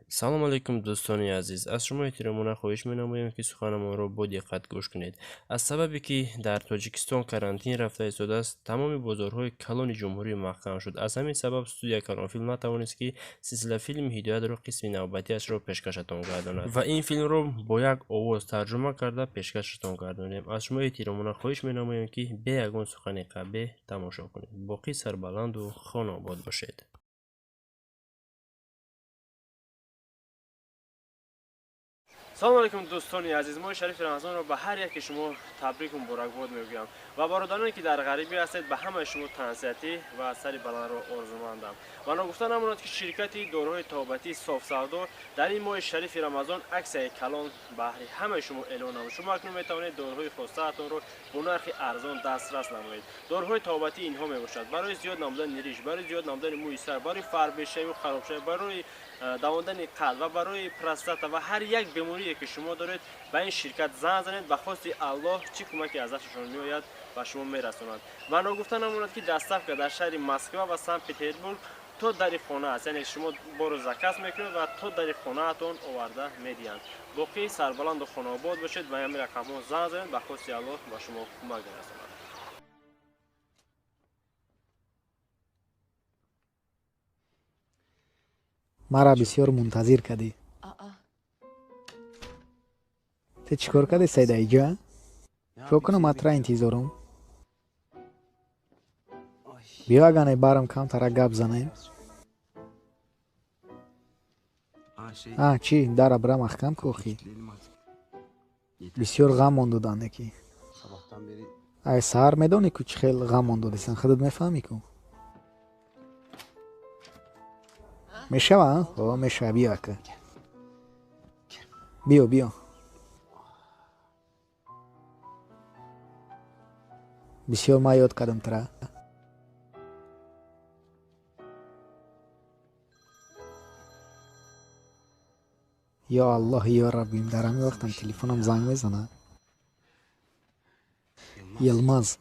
Салом алейкум, дӯстони азиз. Аз шумо эҳтиромона хоҳиш менамоем, ки суханамонро бо диққат гӯш кунед. Аз сабабе ки дар Тоҷикистон карантин рафта истодааст, тамоми бозорҳои калони ҷумҳурӣ маҳкам шуд. Аз ҳамин сабаб студия Калонфилм натавонист, ки силсилафилми Ҳидоятро қисми навбатиашро пешкашатон гардонад ва ин филмро бо як овоз тарҷума карда пешкашатон гардонем. Аз шумо эҳтиромона хоҳиш менамоем, ки бе ягон сухани қабеҳ тамошо кунед. Боқӣ сарбаланду хонаобод бошед. Салому алейкум, дӯстони азиз. Моҳи шарифи Рамазонро ба ҳар яке шумо табрику муборакбод мегӯям ва бародароне, ки дар ғарибӣ ҳастед, ба ҳамаи шумо тансиҳатӣ ва сари баландро орзумандам. Ва ногуфта намонад, ки ширкати доруҳои табобатии Софсавдо дар ин моҳи шарифи Рамазон аксияи калон баҳри ҳамаи шумо эълон намуд. Шумо акнун метавонед доруҳои хостаатонро бо нархи арзон дастрас намоед. Доруҳои табобатӣ инҳо мебошад: барои зиёд намудани риш, барои зиёд намудани мӯи сар, барои фарбешавию харобшавӣ, барои давондани қалб ва барои простата ва ҳар як беморие, ки шумо доред, ба ин ширкат занг занед. Ба хости Аллоҳ, чӣ кӯмаке аз дасташон меояд, ба шумо мерасонанд. Ва ногуфта намонад, ки доставка дар шаҳри Москва ва Санкт Петербург то дари хона аст, яъне шумо боро заказ мекунед ва то дари хонаатон оварда медиҳанд. Боқӣ сарбаланду хонаобод бошед. Ба ҳамин рақамҳо занг занед, ба хости Аллоҳ ба шумо кӯмак мерасонад. Маро бисёр мунтазир кардӣ. Ту чӣ кор кардӣ, Сайда, иҷа? Чӣ кунам, ман тура интизорум. Биё, агане барам камтара гап занем. А чӣ, дара бира маҳкам ку. Охи, бисёр ғам мон доданд ки ай саҳар. Медонӣ ку, чӣ хел ғам мон додисан, худат мефаҳмӣ ку. Мешава? О, мешава. Биё, ака, биё, биё. Бисёр ман ёд кардам тура. Ё Аллоҳ, ё Раббим, дар ҳамин вақтам телефонам занг мезанад. Йилмаз,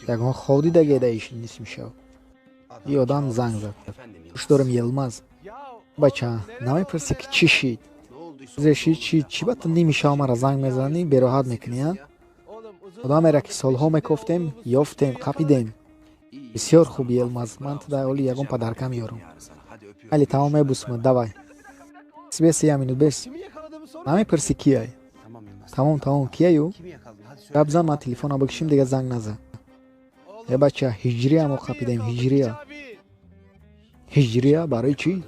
ягон хоб дидагеда нисми шав? И одам занг зад. Гӯш дорем, Йилмаз. Бача, намепурсӣ, ки чӣ шид? Чизе шид? Чӣ чӣ ба ту ними шав мара занг мезанӣ, бероҳат мекунӣ, а? Одамеро, ки солҳо мекофтем, ёфтем, қапидем. Бисёр хуб, Йилмаз. Ман ту дар оли ягон подарка меёрам. Майли, тамом, мебусмад, давай. Бес, я минут, бес. Намепурсӣ, кияй? Тамом, тамом, кияю? Гап зан, ман телефонро бикшим, дига занг наза. Э, бача, ҳиҷрия мо қапидем, ҳиҷрия. Ҳиҷрия барои чӣ?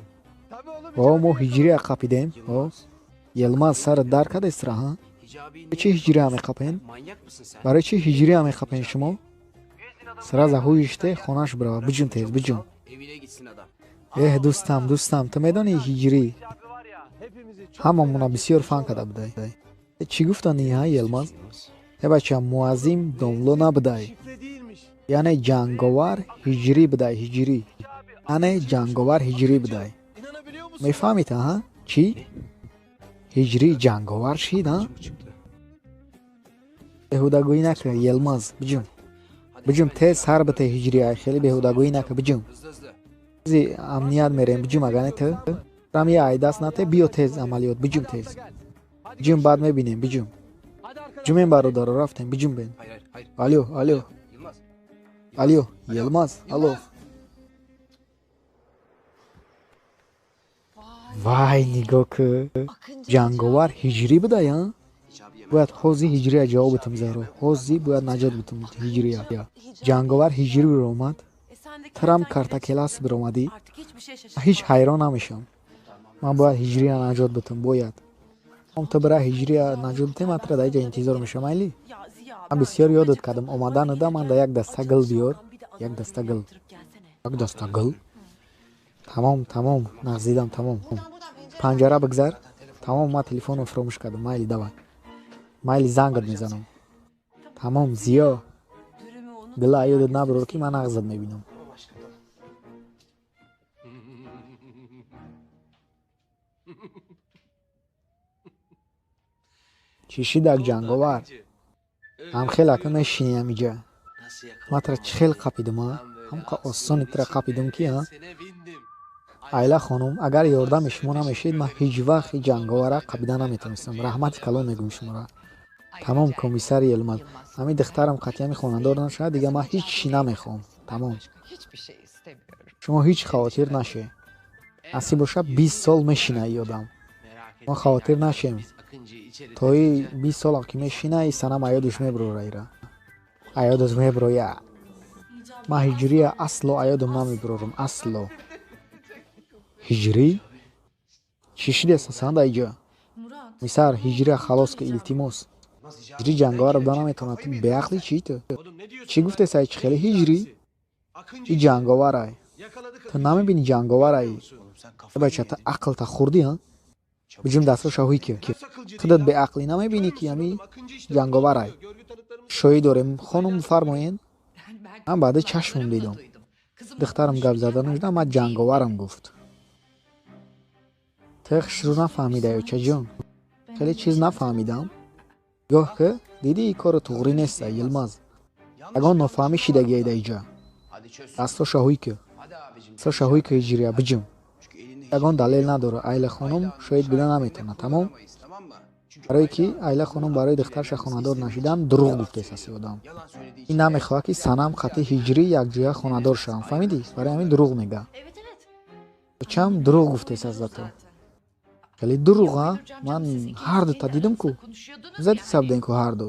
О, мо ҳиҷрия қапидем. О, Йилмаз, сарат дар кардестра, ҳа? Чӣ ҳиҷрия меқапен? Барои чӣ ҳиҷрия меқапен шумо? Сразу ҳуиште хонаш бирава, биҷун, тез биҷун. Эҳ, дӯстам, дӯстам, ту медонӣ, ҳиҷрӣ ҳамамона бисёр фан карда будай. Чӣ гуфтани, ҳа, Йилмаз? Э, бача, муаззим домло набудай, яъне ҷанговар ҳиҷрӣ будай, ҳиҷрӣ, яъне ҷанговар ҳиҷрӣ будай. Мефаҳмед, ҳа? Чӣ ҳиҷрӣ ҷанговар шид, ҳа? Беҳудагӯӣ нака, Йилмаз, биҷун, биҷум, тез сар бите. Ҳиҷрия, хеле беҳудагӯӣ нака, биҷум. Зи амният мерем, биҷум. Агане ту рам я айдаст нате, биё тез, амалиёт, биҷум, тез биҷум, баъд мебинем, биҷум. Ҷумем, бародаро, рафтем, биҷум бен. Алё, алё, алё, Йилмаз, алло. Вай, нигоҳ ку, ҷанговар ҳиҷрӣ будай, а? Бояд ҳози ҳиҷрия ҷавоб битам, Зеҳро. Ҳози бояд наҷот битам ҳиҷрия. Ҷанговар ҳиҷрӣ биромад, трам картакелас биромадӣ, ҳеҷ ҳайрон намешавам. Ман бояд ҳиҷрия наҷот битам, бояд. Ту бира, ҳиҷрия наҷот битем, ман тура дар иҷа интизор мешавам, майли? Ман бисёр ёдат кардам. Омаданада ман да як даста гул биёр, як даста гул, як даста гул. Тамом, тамом, нағзидам, тамом. Панҷара бигзар. Тамом, ман телефонро фуромӯш кардам. Майли, давай, майли, зангат мезанам. Тамом, Зиё, гула ёдат набурор, ки ман нағзат мебинам. Чӣ шидак, ҷанговар? Ҳамхел ака мешинӣ ҳамиҷа. Ман тура чӣ хел қапидам, а? Ҳамқа осони тура қапидам ки, а? Айла хонум, агар ёрдами шумо намешид, ман ҳеҷ вақт ҷанговара қабида наметавонистам. Раҳмати калон мегӯм шуморо. Тамом, комиссар Йилмаз, ҳамин духтарам қатъиян хонадор нашавад, дигар ман ҳеҷ чӣ намехоҳам. Тамом. Шумо ҳеҷ хавотир нашед. Насиб боша 20 сол мешина и одам. Мо хавотир нашем. То и 20 сол ки мешина, и санам аёдиш меброра ира. Аёдаш меброя. Ман ҳиҷрия асло аёдам намеброрам, асло. Ҳиҷрӣ? Чӣ шидест асан дар иҷо? Комиссар, ҳиҷрия халос ки, илтимос. Ҳиҷрӣ ҷанговар буда наметавонад. Ту беақлӣ чӣ ту? Чӣ гуфтес ай чӣ хеле ҳиҷрӣ? И ҷанговарай. Ту намебинӣ ҷанговарай. Бача, ту ақлта хурдӣ, ҳа? Биҷум дастроша ҳуй ки. Худат беақлӣ намебинӣ ки ҳами ҷанговарай. Шоҳӣ дорем, хонум фармоен. Ман баъди чашмам дидам. Духтарам гап зада нужда, ман ҷанговарам гуфт. Ту хушрӯ нафаҳмидаӣ, очаҷон. Хеле чиз нафаҳмидам. Нигоҳ ки, дидӣ ин кору туғрӣ неста, Йилмаз. Ягон нофаҳмӣ шидагиай дар иҷа. Дастоша ҳуй ки. Дастоша ҳуй ки, ҳиҷрия, биҷум. Ягон далел надора. Айла хонум шоҳид буда наметавонад, тамом? Барое ки Айла хонум барои духтарша хонадор нашидан дурӯғ гуфтест аси одам. Ин намехоҳад ки санам қатъи ҳиҷрӣ якҷоя хонадор шаванд, фаҳмидӣ? Барои ҳамин дурӯғ мега. Очам дурӯғ гуфтест аз зато. Хеле дурӯғ, а? Ман ҳар дута дидам ку. Зади сабдем ку ҳар ду.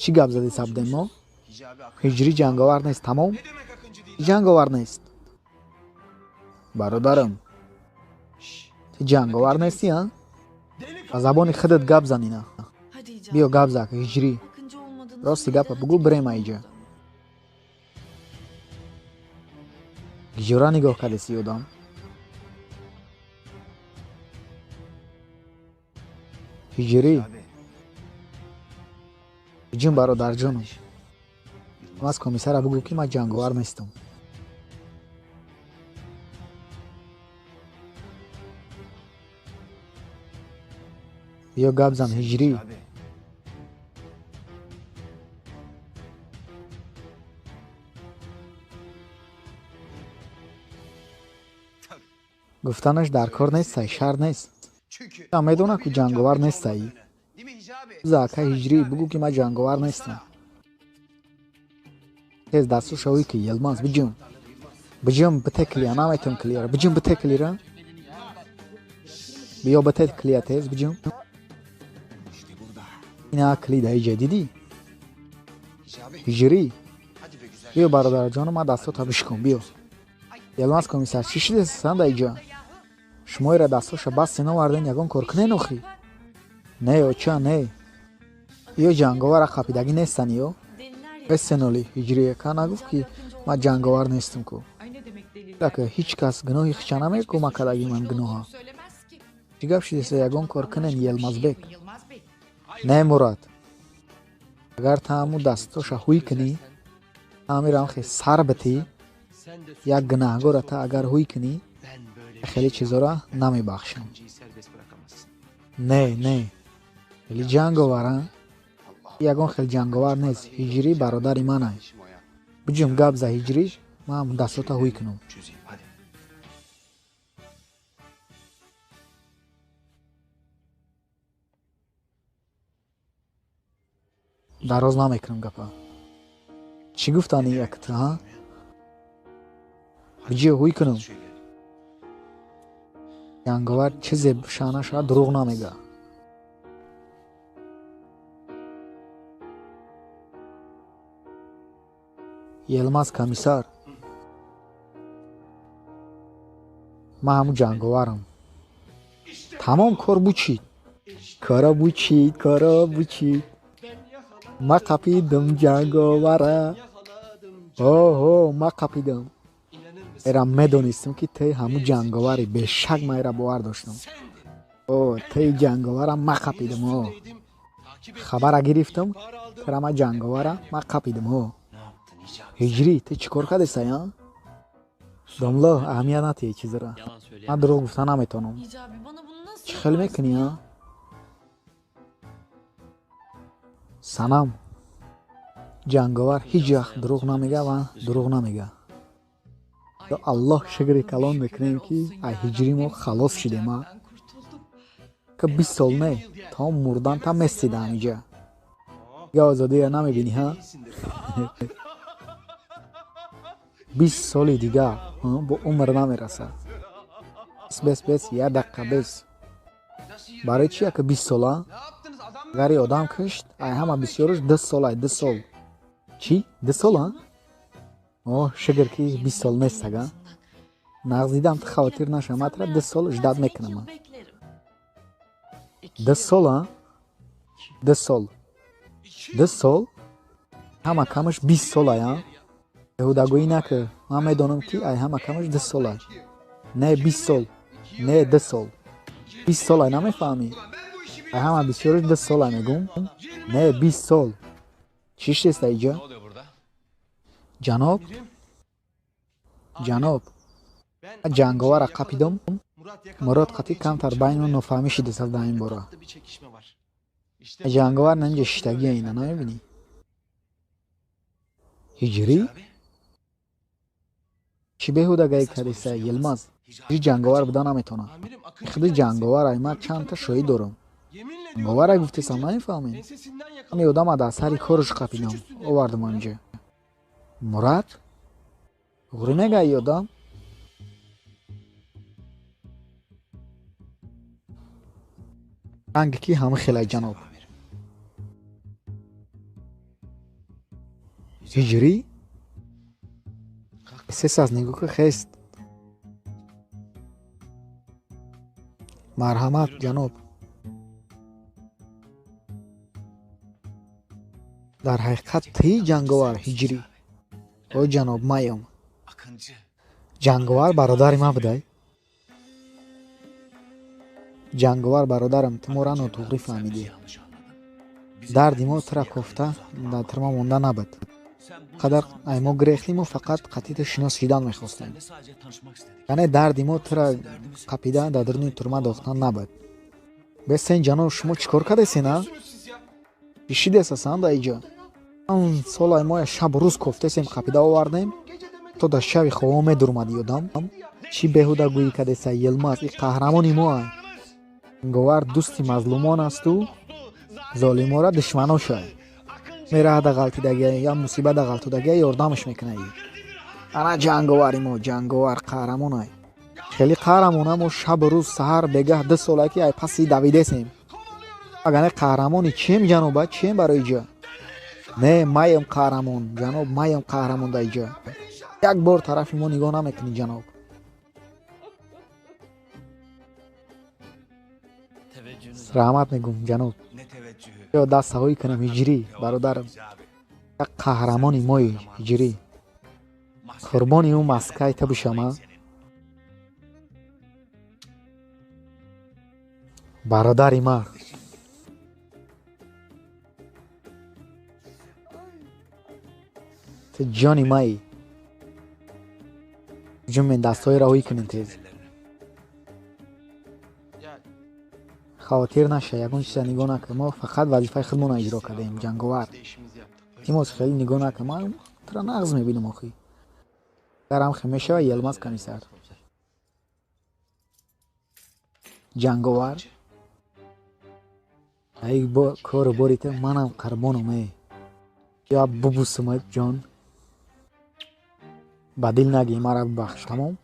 Чӣ гап зади сабдем мо? Ҳиҷрӣ ҷанговар нест, тамом? Ҷанговар нест. Бародарам, ту ҷанговар нестӣ, а? Ба забони худат гап занина. Биё гап зак, ҳиҷрӣ. Рости гапа бугӯ, бирем аиҷа. Гиҷора нигоҳ кардеси одам. Ҳиҷрӣ. Биҷум бародарҷонам. Аз комиссара бугӯ ки ман ҷанговар нестам. Биё гап зан, ҳиҷрӣ. Гуфтанаш дар кор нестай, шарт нест. Медонад ку ҷанговар нестай. За ака ҳиҷрӣ, бугӯ ки ман ҷанговар нестам. Тез дастуша ҳуй ки, Йилмаз, биҷум. Биҷум, бите клия, наметавон клияра. Биҷум, бите клира. Биё бите клия тез, биҷум. Ина клида иҷа дидӣ? Ҳиҷрӣ. Биё бародарҷону, ман дастота бишкун, биё. Йилмаз комиссар, чӣ шидест дар иҷа? Шумо ира дастоша басте наварден, ягон кор кунен охи? Не, оча, не. Ё ҷанговара қапидагӣ нестан ё? Эсеноли ҳиҷрия ка нагуфт ки ман ҷанговар нестам ку. Дака ҳеҷ кас гуноҳи хича намегӯ ма кадаги ман гуноҳа. Чӣ гап шидеста, ягон кор кунен, Йилмазбек? Не, Мурад. Агар та ҳаму дастоша ҳуй кунӣ, ҳамирам хе сар битӣ, як гунаҳгора та агар ҳуй кунӣ, хеле чизора намебахшам. Не, не. Хеле ҷанговара. Ягон хел ҷанговар нест. Ҳиҷрӣ бародари манай. Биҷум гап за ҳиҷрӣ, ман дастота ҳуй кунам. Дароз намекунам гапа. Чӣ гуфтани якта, ҳа? Биҷи ҳуй кунам. Ҷанговар чизе шаъна шавад, дурӯғ намега. Йилмаз комиссар, ман ҳамун ҷанговарам. Тамом кор бучид. Кора бучид, кора бучид. Ма қапидам ҷанговара. Оҳо, ма қапидам. Эра медонистам ки ту ҳамун ҷанговари, бешак ман эра бовар доштам. О, ту ҷанговара ма қапидам, о. Хабара гирифтам, тура ма ҷанговара ма қапидам, о. Ҳиҷрӣ, ту чӣ кор кардесай, а? Домло, аҳамият натиҳ чизара. Ман дурӯғ гуфта наметавонам. Чӣ хел мекунӣ, а? Санам, ҷанговар ҳеҷ вақт дурӯғ намега ва дурӯғ намега. Ё Аллоҳ, шукри калон мекунем, ки ай ҳиҷрӣ мо халос шидем. А ка 20 сол не, то мурдан та местида ҳамиҷа. Дига озодия намебинӣ, ҳа? 20 соли дига бо умр намерасад. Бес, бес, як дақиқа, бес. Барои чи яка 20 сола? Агари одам кушт, ай ҳама бисёрш 2 сол, ай 2 сол. Чӣ, 2 сола? О, шукр, ки 20 сол нест. Ага, нағз дидам. Ту хавотир наша, ман тра 2 сол ждать мекунам. 2 сола, 2 сол, 2 сол, ҳама камаш 20 сола. Я беҳудагӯӣ накӣ, ман медонам, ки ай ҳама камаш 2 сола. Не, 20 сол не, 2 сол, 20 сола. Намефаҳмӣ? Ай ҳама бисёрш 2 сола мегум. Не, 20 сол. Чӣ шеста иҷа, ҷаноб? Ҷаноб, ҷанговара қапидом. Мурод қатӣ камтар байни нофаҳмӣ шидааст дар ин бора. Ҷанговар нанҷа шиштагия, ина намебинӣ? Ҳиҷрӣ, чӣ беҳудагае кардеса, Йилмаз? Ҳиҷрӣ ҷанговар буда наметавонад. Худи ҷанговар ай, ман чандта шоҳид дорам. Ҷанговара гуфтесам, намефаҳмем. Ҳами одама дар сари корш қапидам, овардам анҷа. Мурад ғурӣ мега и одам. Ранги ки ҳама хелай, ҷаноб. Ҳиҷрӣ сес аз нигоҳ ки хест. Марҳамат, ҷаноб. Дар ҳақиқат тии ҷанговар, ҳиҷрӣ? О, ҷаноб, маём. Ҷанговар бародари ман будай. Ҷанговар бародарам, ту моро нотуғрӣ фаҳмидӣ. Дарди мо тура кофта дар тирма монда набуд. Қадар ай мо гирехтӣ, мо фақат қатъи шинос шидан мехостем. Яъне дарди мо тура қапида дар дуруни турма дохтан набуд. Бесен, ҷаноб, шумо чӣ кор кардесен, а? Чӣ шидесасан да иҷа? Солай мо шабу рӯз кофтесем, қапида овардем, то дар шави хобо медурмади одам. Чӣ беҳудагӯӣ кардеса, Йилмаз? И қаҳрамони мо ай. Говар дӯсти мазлумон асту золимора душманошай. Мераҳада ғалтидагия я мусибата ғалтудагия, ёрдамаш мекунаи. Ана ҷанговари мо, ҷанговар қаҳрамонай, хеле қаҳрамона. Мо шабу рӯз, саҳар бегаҳ 2 сола ки ай паси давидесем. Агане қаҳрамони чием, ҷаноба, чием барои ҷа? Не, маем қаҳрамон, ҷаноб, маем қаҳрамон. Дар иҷа як бор тарафи мо нигоҳ намекунӣ, ҷаноб. Раҳмат мегӯм, ҷаноб. Ё дастсаҳоӣ кунам. Ҳиҷрӣ бародарам, як қаҳрамони мои. Ҳиҷрӣ, қурбони ӯ маскай та бишама, бародари ма. Ту ҷони маи. Ҷумен, дастҳои раҳоӣ кунем тез. Хавотир наша, ягон чиза нигоҳ накун. Мо фақат вазифаи худмонро иҷро кардаем. Ҷанговар, тимос, хеле нигоҳ накун, ман тура нағз мебинам. Охи, гарам хе мешава. Йилмаз комиссар, ҷанговар, ай кору бори ту манам қурбонам. Э, я бубусумат, ҷон, ба дил нагӣ, мара бибахш, тамом.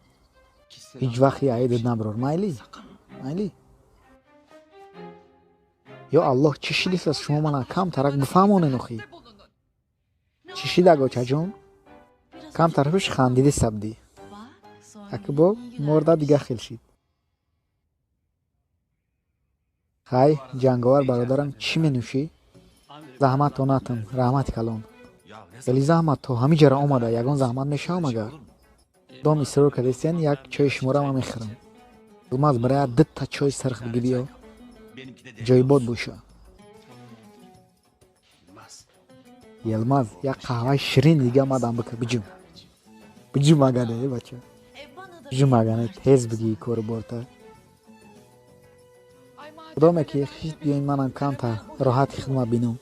Ҳеҷ вақт аидат наброр. Майли, майли. Ё Аллоҳ, чӣ шидист? Шумо мана камтарак бифаҳмонен. Охи, чӣ шидаг, очаҷон? Камтар хуш хандиди сабдӣ, аки бо морда дига хел шид. Хай, ҷанговар бародарам, чӣ менӯшӣ? Заҳматто натам, раҳмати калон. Хеле заҳмат, то ҳамин ҷара омада ягон заҳмат мешавам. Агар дом исрор кардестен, як чойи шуморо ман мехӯрам. Йилмаз, бароя дитта чой сарх биги биё, ҷойбод боша. Йилмаз, як қаҳваи ширин дига мадам бика. Биҷум, биҷум, агане бача, биҷум, агане тез бигӣ кору борта. Худоме ки хишт, биёин, манам камтар роҳати хидмат бинам.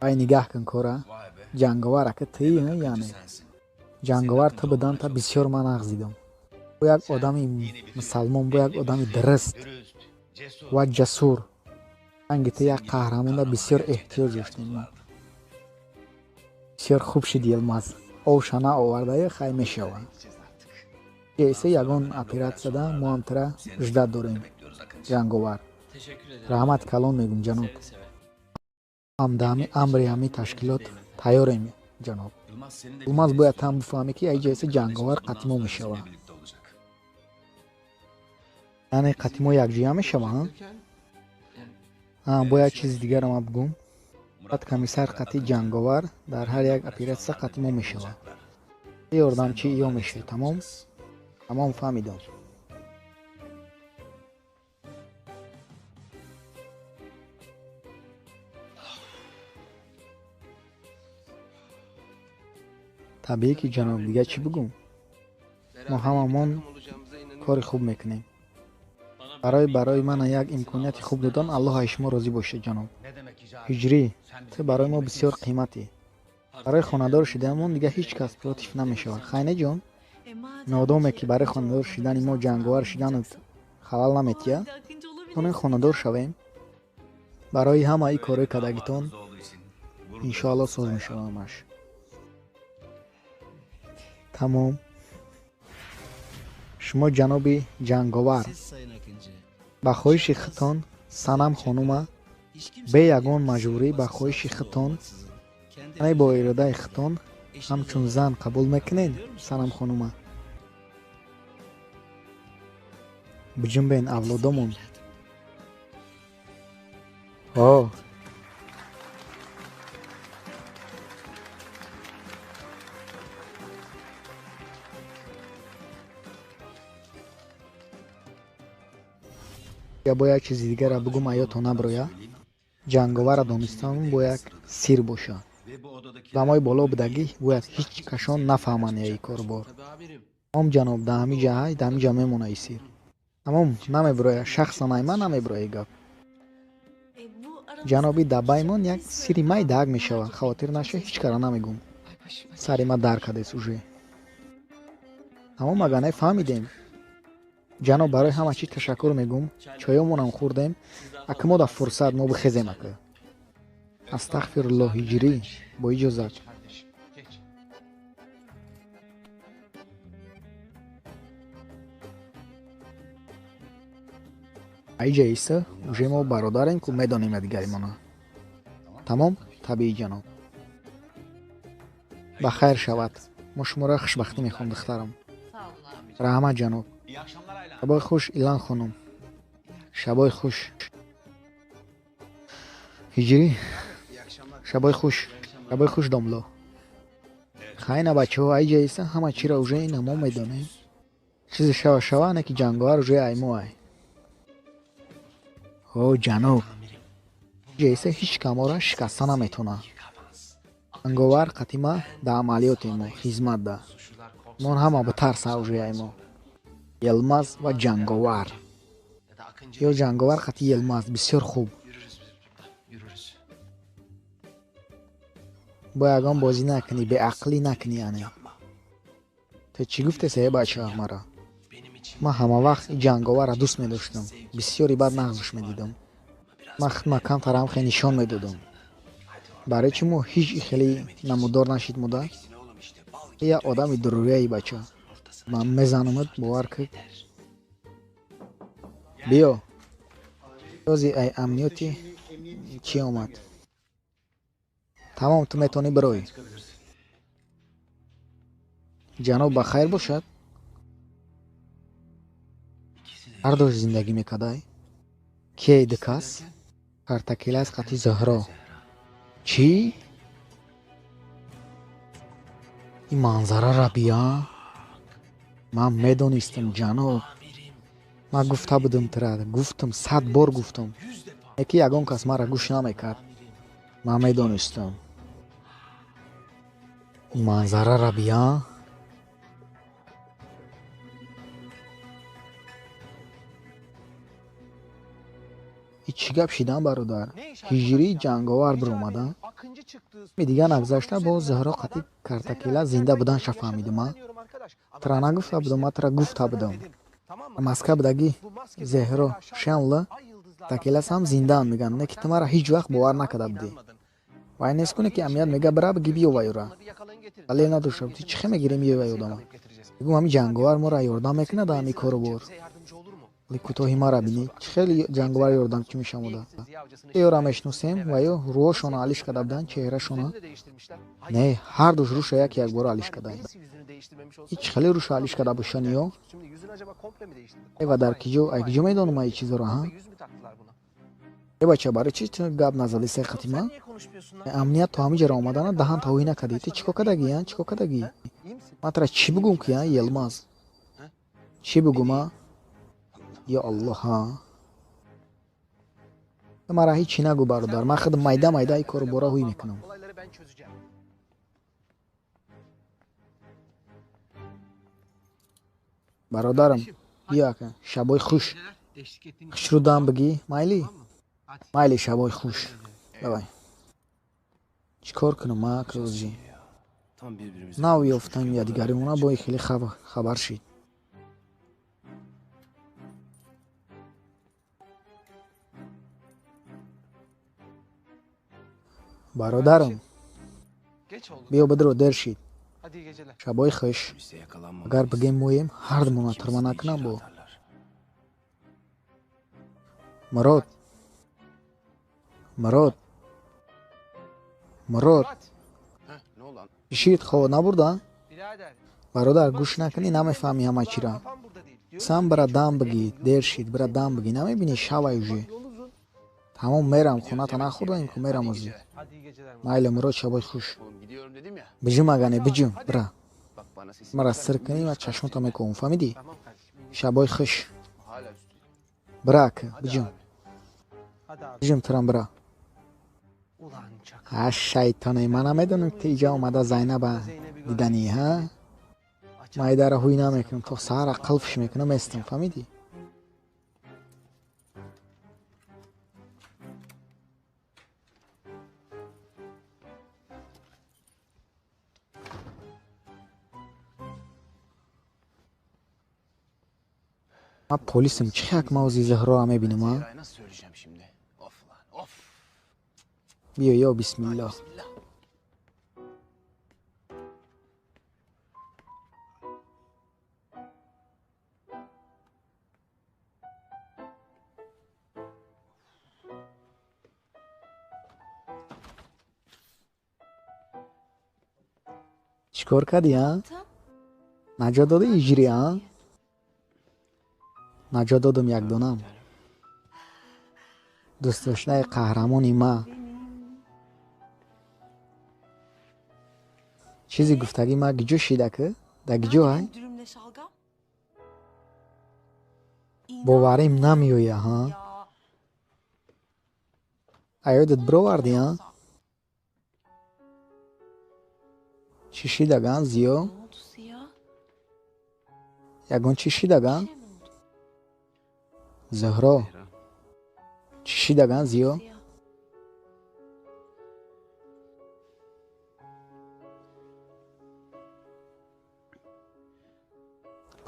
Ай, нигаҳ кун кора, ҷанговар, ака тии, яъне Ҷанговар ту буданта бисёр ман нағз дидам. Бо як одами мусалмон, бо як одами дуруст ва ҷасур. Ранги ту як қаҳрамонда бисёр эҳтиёҷ доштем мо. Бисёр хуб шид Йилмаз. Овша наовардаю хай мешава. Ҷайса ягон оператсияда мо ҳам тура ждат дорем. Ҷанговар. Раҳмат калон мегум ҷаноб. Ҳам амри ҳами ташкилот тайёрем ҷаноб. Йилмаз бояд ҳам бифаҳмӣ ки аиҷаиса ҷанговар қатъи мо мешава. Яъне қатъи мо якҷоя мешава, ҳа? Бояд чизи дигарам бигӯм. Баъд комиссар қатъи ҷанговар дар ҳар як оператсия қатъи мо мешава. Ёрдамчи ё мешавӣ, тамом? Тамом, фаҳмидам. Табиӣ ки ҷаноб, дигар чӣ бигӯм? Мо ҳамамон кори хуб мекунем. Барои мана як имконияти хуб додан Аллоҳ аз шумо розӣ бошад, ҷаноб. Ҳиҷрӣ, ту барои мо бисёр қиматӣ. Барои хонадор шиданамон дигар ҳеҷ кас против намешавад. Хайне ҷон? Нодоме ки барои хонадор шидани мо ҷанговар шиданат халал наметиҳад, тонем хонадор шавем. Барои ҳамаи корҳои кардагитон иншоаллоҳ соз мешавад ҳамаш. Тамом. Шумо ҷаноби ҷанговар, ба хоҳиши худтон Санам хонума бе ягон маҷбурӣ ба хоҳиши худтон, яъне бо иродаи худтон ҳамчун зан қабул мекунед Санам хонума? Биҷунбен авлодомон. О! Я бо як чизи дигарро бигӯм, аётон наброя. Ҷанговарро донистан бояд сир бошад. Одамои боло будагӣ бояд ҳеҷ кашон нафаҳманд яи корбор. Тамом ҷаноб, дар ҳамин ҷа ҳай, дар ҳамин ҷа мемона и сир. Тамом, намеброя, шахсан ай ман намеброя и гап. Ҷаноби дабаймон як сири май дарк мешавад. Хавотир наша, ҳеҷ кара намегӯм. Сари ма дар кардес уже. Тамом, агар не фаҳмидем. Ҷаноб, барои ҳама чиз ташаккур мегӯм. Чойомонам хӯрдем. Ака мо дар фурсат мо бихезем ака. Астағфируллоҳ, ҳиҷрӣ, бо иҷозат. Аиҷа иса, уже мо бародарем ку медонем якдигаримона. Тамом, табиӣ ҷаноб. Ба хайр шавад. Мо шуморо хушбахтӣ мехоҳем, духтарам. Раҳмат ҷаноб. Шабои хуш, Илан хонум. Шабои хуш. Ҳиҷрӣ. Шабои хуш. Шабои хуш, домло. Хайна бачаҳо, аиҷа иса ҳама чиро уже ина мо медонем. Чизе шава шава, не ки ҷанговар уже ай мо ай. О, ҷаноб. Аиҷа иса ҳеҷ камора шикаста наметавонад. Ҷанговар қатима дар амалиёте мо, хизмат да. Мон ҳама битарса уже ай мо. Йилмаз ва ҷанговар. Ё ҷанговар қати Йилмаз бисёр хуб. Бо ягон бозӣ накунӣ, беақлӣ накунӣ яъне. Ту чӣ гуфтеса э бача мара? Ман ҳама вақт ин ҷанговарро дӯст медоштам. Бисёри бад нағзаш медидам. Ман худма камтарам хеле нишон медодам. Барои чӣ мо ҳеҷ хеле намудор нашид муда? Я одами дурӯяи бача. Ман мезанамат, бовар кун. Биё. Рози ай амниёти чӣ омад? Тамом, ту метавонӣ бироӣ. Ҷаноб ба хайр бошад? Ҳар дош зиндагӣ мекардай? Кие ду кас? Картакелас қати Зуҳро. Чӣ? Ин манзараро бия? Ман медонистам, ҷаноб. Ман гуфта будам тура, гуфтам, 100 бор гуфтам. Яки ягон кас маро гӯш намекард. Ман медонистам. Ин манзараро бия? И чӣ гап шидан, бародар? Ҳиҷрӣ ҷанговар биромада? Дига нагузашта боз Зуҳро қатъи картакела зинда буданша фаҳмидум, а? Тра нагуфта будум, ма тра гуфта будум. Маска будаги Зеҳро Шенла такелас ҳам зиндаам меган, не ки ту мара ҳеҷ вақт бовар накарда будӣ. Вай нест куне ки амният мега бира биги биё вайёра. Далел надошта будӣ, чӣ хе мегирем ё вай одама? Мегум ҳами ҷанговар моро ёрдам мекунад ҳами кору бор. Вале кӯтоҳи мара бинӣ, чӣ хеле ҷанговар ёрдам чӣ мешамуда. Ёра мешиносем ва ё рӯҳошона алиш карда буданд, чеҳрашона. Не, ҳардуш рӯша як якбора алиш кардаем. Ҳеҷ хеле рӯша алиш карда бошанд ё? Ва дар киҷо, ай киҷо медонам ай чизоро, ҳа? Э бача, барои чӣ ту гап назадӣ се қатима? Амният то ҳамин ҷаро омадана даҳан тавҳӣ накардӣ. Ту чӣ кор кардагӣ, а? Чӣ кор кардагӣ? Ман тра чӣ бугум ки, а, Йилмаз? Чӣ бугум, а? Ё Аллоҳ, ҳа? Ту мара ҳеҷ чӣ нагӯ, бародар. Ман худ майда майда ин кору бора ҳуй мекунам. Бародарам, биё ака, шабои хуш. Хушрӯ дам бигӣ, майли? Майли, шабои хуш. Давай. Чӣ кор кунам, а, кӯзҷи? Нав ёфтам якдигаримона, бои хеле хабар шид. Бародарам, биё бидро, дер шид. Шабои хуш. Агар бигем моем, ҳардумона тюрьма накунам бо. Мурод. Мурод. Мурод. Чӣ шид, хоб набурда? Бародар, гӯш накунӣ, намефаҳмӣ ҳама чиро. Сам бира дам бигӣ, дер шид, бира дам бигӣ. Намебинӣ шавай уже. Тамом, мерам, хоната нахӯрдаем ку, мерам озӣ. Майли, Мурод, шабои хуш. Биҷум агане, биҷум, бира. Мара сир кунӣ ва чашмота мекӯбам, фаҳмидӣ? Шабои хуш. Бира ака, биҷум. Биҷум турам, бира. А шайтоне, ман намедонам ки ту иҷа омада Зайнаба диданӣ, ҳа? Ман идара ҳуй намекунам, то саҳара қилфш мекунам, местам, фаҳмидӣ? Ман полисам, чӣ як мавзи Зуҳроа мебинам, а? Биё, ё бисмиллоҳ. Чӣ кор кардӣ, а? Наҷот додӣ иҷри, а? Наҷот додум якдонам. Дӯстдоштаи қаҳрамони ма. Чизи гуфтагӣ ма гиҷо шида ки? Да гиҷо ай? Боварим намеоя, ҳа? Аёдат бировардӣ, а? Чӣ шидаган, Зиё? Ягон чӣ шидаган? Зуҳро. Чӣ шидаган, Зиё?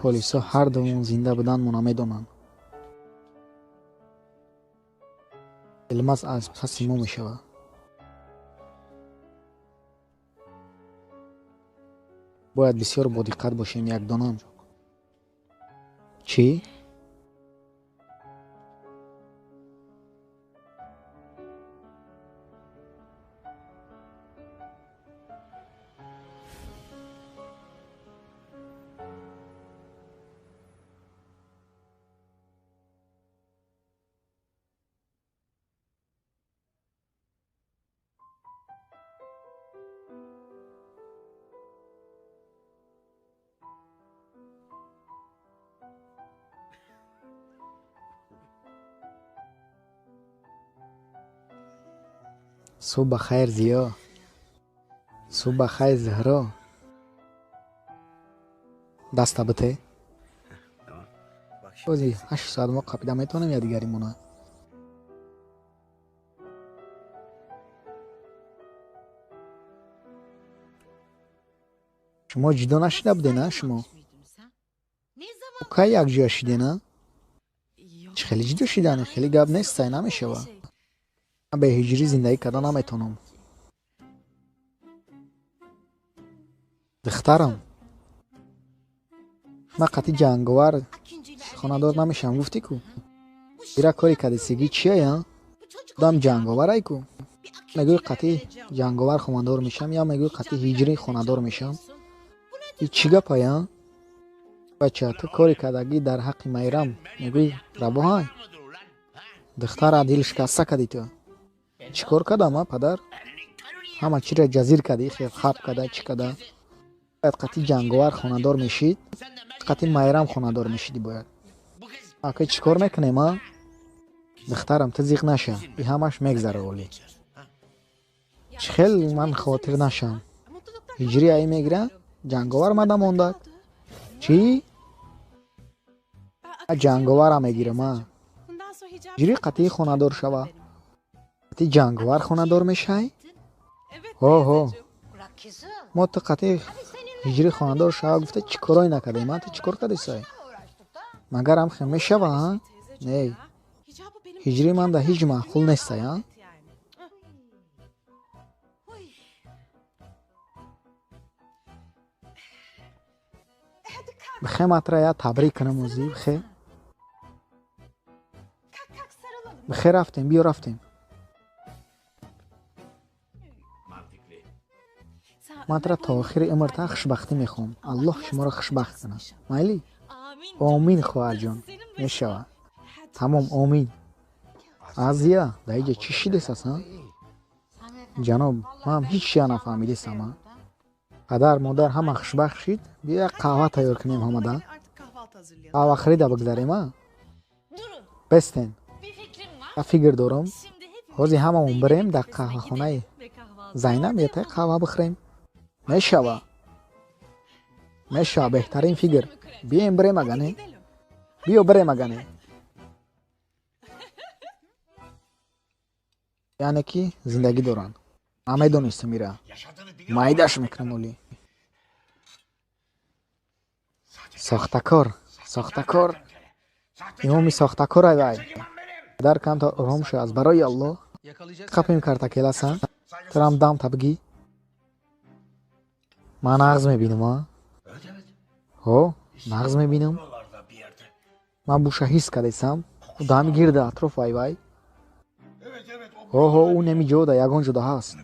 Полисҳо ҳар думон зинда буданмона медонанд. Йилмаз аз паси мо мешавад. Бояд бисёр бодиққат бошем, якдонам. Чӣ? Субҳ ба хайр, Зиё. Субҳ ба хайр, Зуҳро. Даста бите. Бози 8 соат мо қапида метавонем якдигаримона. Шумо ҷудо нашида будена шумо? Кай якҷоя шидена? Чӣ хеле ҷудо шидане? Хеле гап нестай, намешава. Ман бе ҳиҷрӣ зиндагӣ карда наметавонам. Духтарам, ман қатъи ҷанговар хонадор намешавам, гуфтӣ ку? Ира кори кадисигӣ чия? Одам ҷанговарай ку? Мегӯи қатъи ҷанговар хонадор мешавам, я мегӯи қатъи ҳиҷрӣ хонадор мешавам. И чӣ гапая? Бача, ту кори кардагӣ дар ҳаққи Майрам мегӯи рабоҳай? Духтара дилшикаста кардӣ ту. Чӣ кор кардам, а падар? Ҳама чиро ҷазир кардӣ, хел хаб карда, чӣ карда? Бояд қатъи ҷанговар хонадор мешид, қатъи Майрам хонадор мешидӣ бояд. Ака чӣ кор мекунем, а? Духтарам, ту зиқ наша, и ҳамаш мегзара олӣ. Чӣ хел ман хотир нашам? Ҳиҷрӣ аи мегира, ҷанговар мада мондак. Чӣ? Ҷанговарам мегирам, а? Ҳиҷрӣ қатъи хонадор шава. Қатъи ҷанговар хонадор мешай? Ҳо, ҳо. Мо ту қатъи ҳиҷрӣ хонадор шава гуфта чӣ корое накардем, а? Ту чӣ кор кардисай? Магар ҳам хел мешава, а? Не. Ҳиҷрӣ манда ҳеҷ маъқул нестай, а? Бихе матра я табрик кунам ӯзи, бихе. Бихе рафтем, биё рафтем. Ман тура то охири умрта хушбахтӣ мехоҳам. Аллоҳ шуморо хушбахт кунад. Майли? Омин, хоҳарҷон. Мешава. Тамом, омин. Азия, дар иҷа чӣ шидес аст, а? Ҷаноб, ман ҳеҷ чия нафаҳмидесам, а? Падар, модар ҳама хушбахт шид, биё як қаҳва тайёр кунем ҳамада. Қаҳвахӯрида бигзарем, а? Бестен. Я фикр дорам. Ҳозир ҳамамон бирем дар қаҳвахонаи Зайнаб ятаи қаҳва бихӯрем. Мешава. Мешава, беҳтарин фикр. Биёем бирем агане. Биё бирем агане. Яъне ки зиндагӣ доранд. Ман медонистам ира. Майдаш мекунам олӣ. Сохтакор, сохтакор. Имоми сохтакор ай вай. Падар камтар ором шав аз барои Аллоҳ. Қапим картакеласа. Турам дам табгӣ. Ман нағз мебинам, а? Ҳо, нағз мебинам. Ман буша ҳис кардесам. Ӯ дами гирда атроф ай вай. Ҳо, ҳо, ӯ неми ҷода, ягон ҷода ҳаст.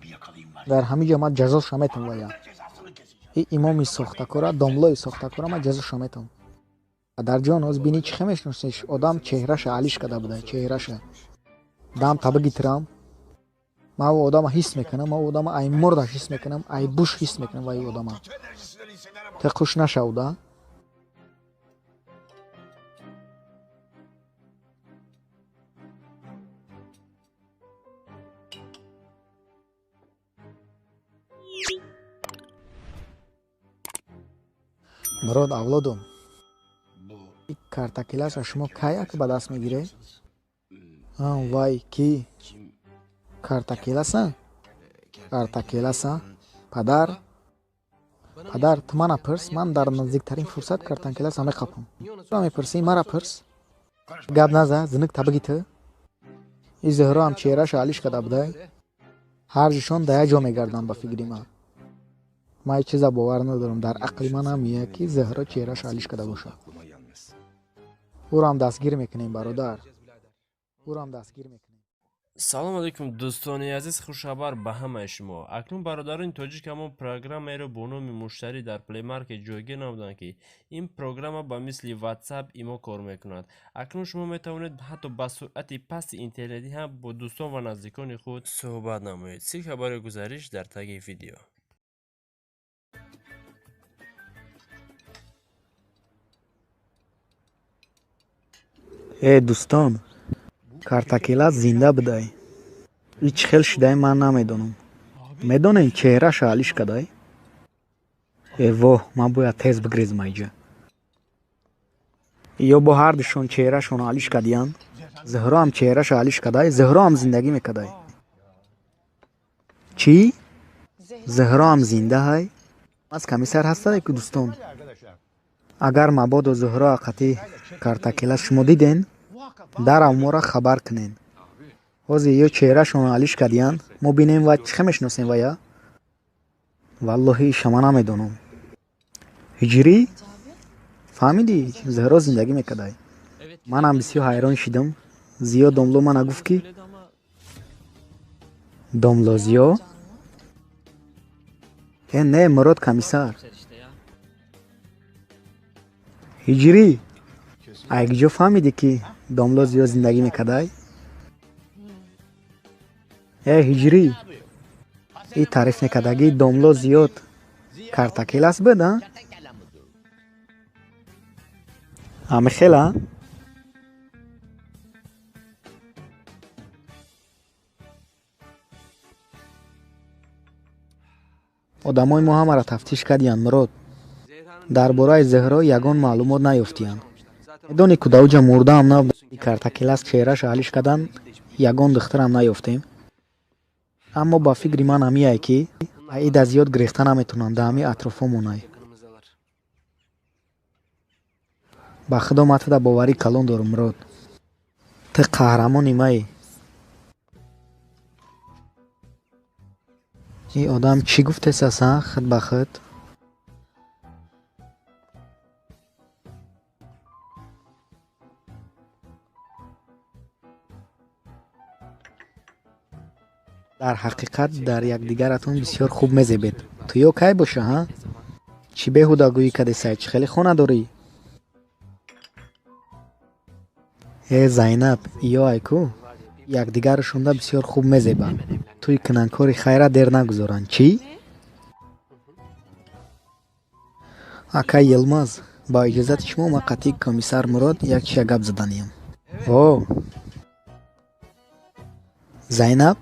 Дар ҳамин ҷо ман ҷазоша метам вая. И имоми сохтакора, домлои сохтакора ман ҷазоша метам. Падарҷон, ҳоз бини чӣ хел мешиносиш? Одам чеҳраша алиш карда буда, чеҳраша. Дам табиги тирам. Ман ӯ одама ҳис мекунам, ман ӯ одама ай мурдаш ҳис мекунам, ай буш ҳис мекунам вай одама. Ту хуш нашав, да? Мурод, авлодум, картакелаша шумо кай як ба даст мегиред? Вай, ки? Картакеласа? Картакеласа? Падар? Падар, ту мана пирс, ман дар наздиктарин фурсат картакеласа меқапам. Чаро мепирсӣ? Мара пирс. Гап наза, зинук табиги ту. И Зуҳро ҳам чеҳраша алиш карда будай. Ҳарҷишон дар як ҷо мегарданд ба фикри ман. Ман ҳеҷ чиза бовар надорам. Дар ақли ман намеяд, ки Зуҳро чеҳраша алиш карда бошад. Ӯро ҳам дастгир мекунем, бародар. Ӯро ҳам дастгир мекунем. Салом алейкум, дӯстони азиз, хушхабар ба ҳамаи шумо. Акнун бародарони тоҷик ҳамон программаеро бо номи Муштарӣ дар Play Market ҷойгир намуданд, ки ин программа ба мисли WhatsApp имо кор мекунад. Акнун шумо метавонед ҳатто ба суръати пасти интернетӣ ҳам бо дӯстон ва наздикони худ суҳбат намоед. Ссылка барои гузариш дар таги видео. Э, дӯстон, картакелат зинда будай. И чӣ хел шидай ман намедонам. Медонем, чеҳраша алиш кадай? Э воҳ, ман бояд тез бигрезам айҷа. Ё бо ҳардушон чеҳрашонро алиш кардиянд. Зуҳро ҳам чеҳраша алиш кадай, Зуҳро ҳам зиндагӣ мекадай. Чӣ? Зуҳро ҳам зинда ҳай? Аз комиссар ҳастае ку дӯстон. Агар мабодо Зуҳро ақати картакела шумо диден, дарав моро хабар кунен. Ҳозир ё чеҳрашонро алиш кардиянд, мо бинем ва чӣ хел мешиносем вая? Валлоҳи ишама намедонам. Ҳиҷрӣ? Фаҳмидӣ? Зуҳро зиндагӣ мекардай. Манам бисёр ҳайрон шидам. Зиё домло мана гуфт ки домло Зиё? Э не, Мурод комиссар. Ҳиҷрӣ? Ай куҷо фаҳмидӣ ки домло Зиё зиндагӣ мекардай? Э ҳиҷрӣ? И таъриф мекардагӣ домло зиёд картакел аст буд, а? Ҳамихел, а? Одамои мо ҳамаро тафтиш кардиянд, Мурод. Дар бораи Зуҳро ягон маълумот наёфтиянд. Медонӣ ку дар уҷа мурдаам набуд. Картакелас чеҳраашо алиш кардан ягон духтарам наёфтем. Аммо ба фикри ман ҳамияе ки аида зиёд гирехта наметавонанд, дар ҳамин атрофҳо монай. Ба худо ман туда боварии калон дорам, Мурод. Ту қаҳрамони маӣ. Ин одам чӣ гуфтесас, а, худ ба худ? Дар ҳақиқат дар якдигаратон бисёр хуб мезебед. Ту ё кай боша, ҳа? Чӣ беҳудагӯӣ кардесай? Чӣ хеле хона дорӣ? Э Зайнаб, ё ай ку? Якдигарашонда бисёр хуб мезебанд. Туи кунанкори хайра дер нагузоранд. Чӣ? Акай Йилмаз, ба иҷозати шумо ман қатъи комиссар Мурод як чиза гап заданиям. О! Зайнаб?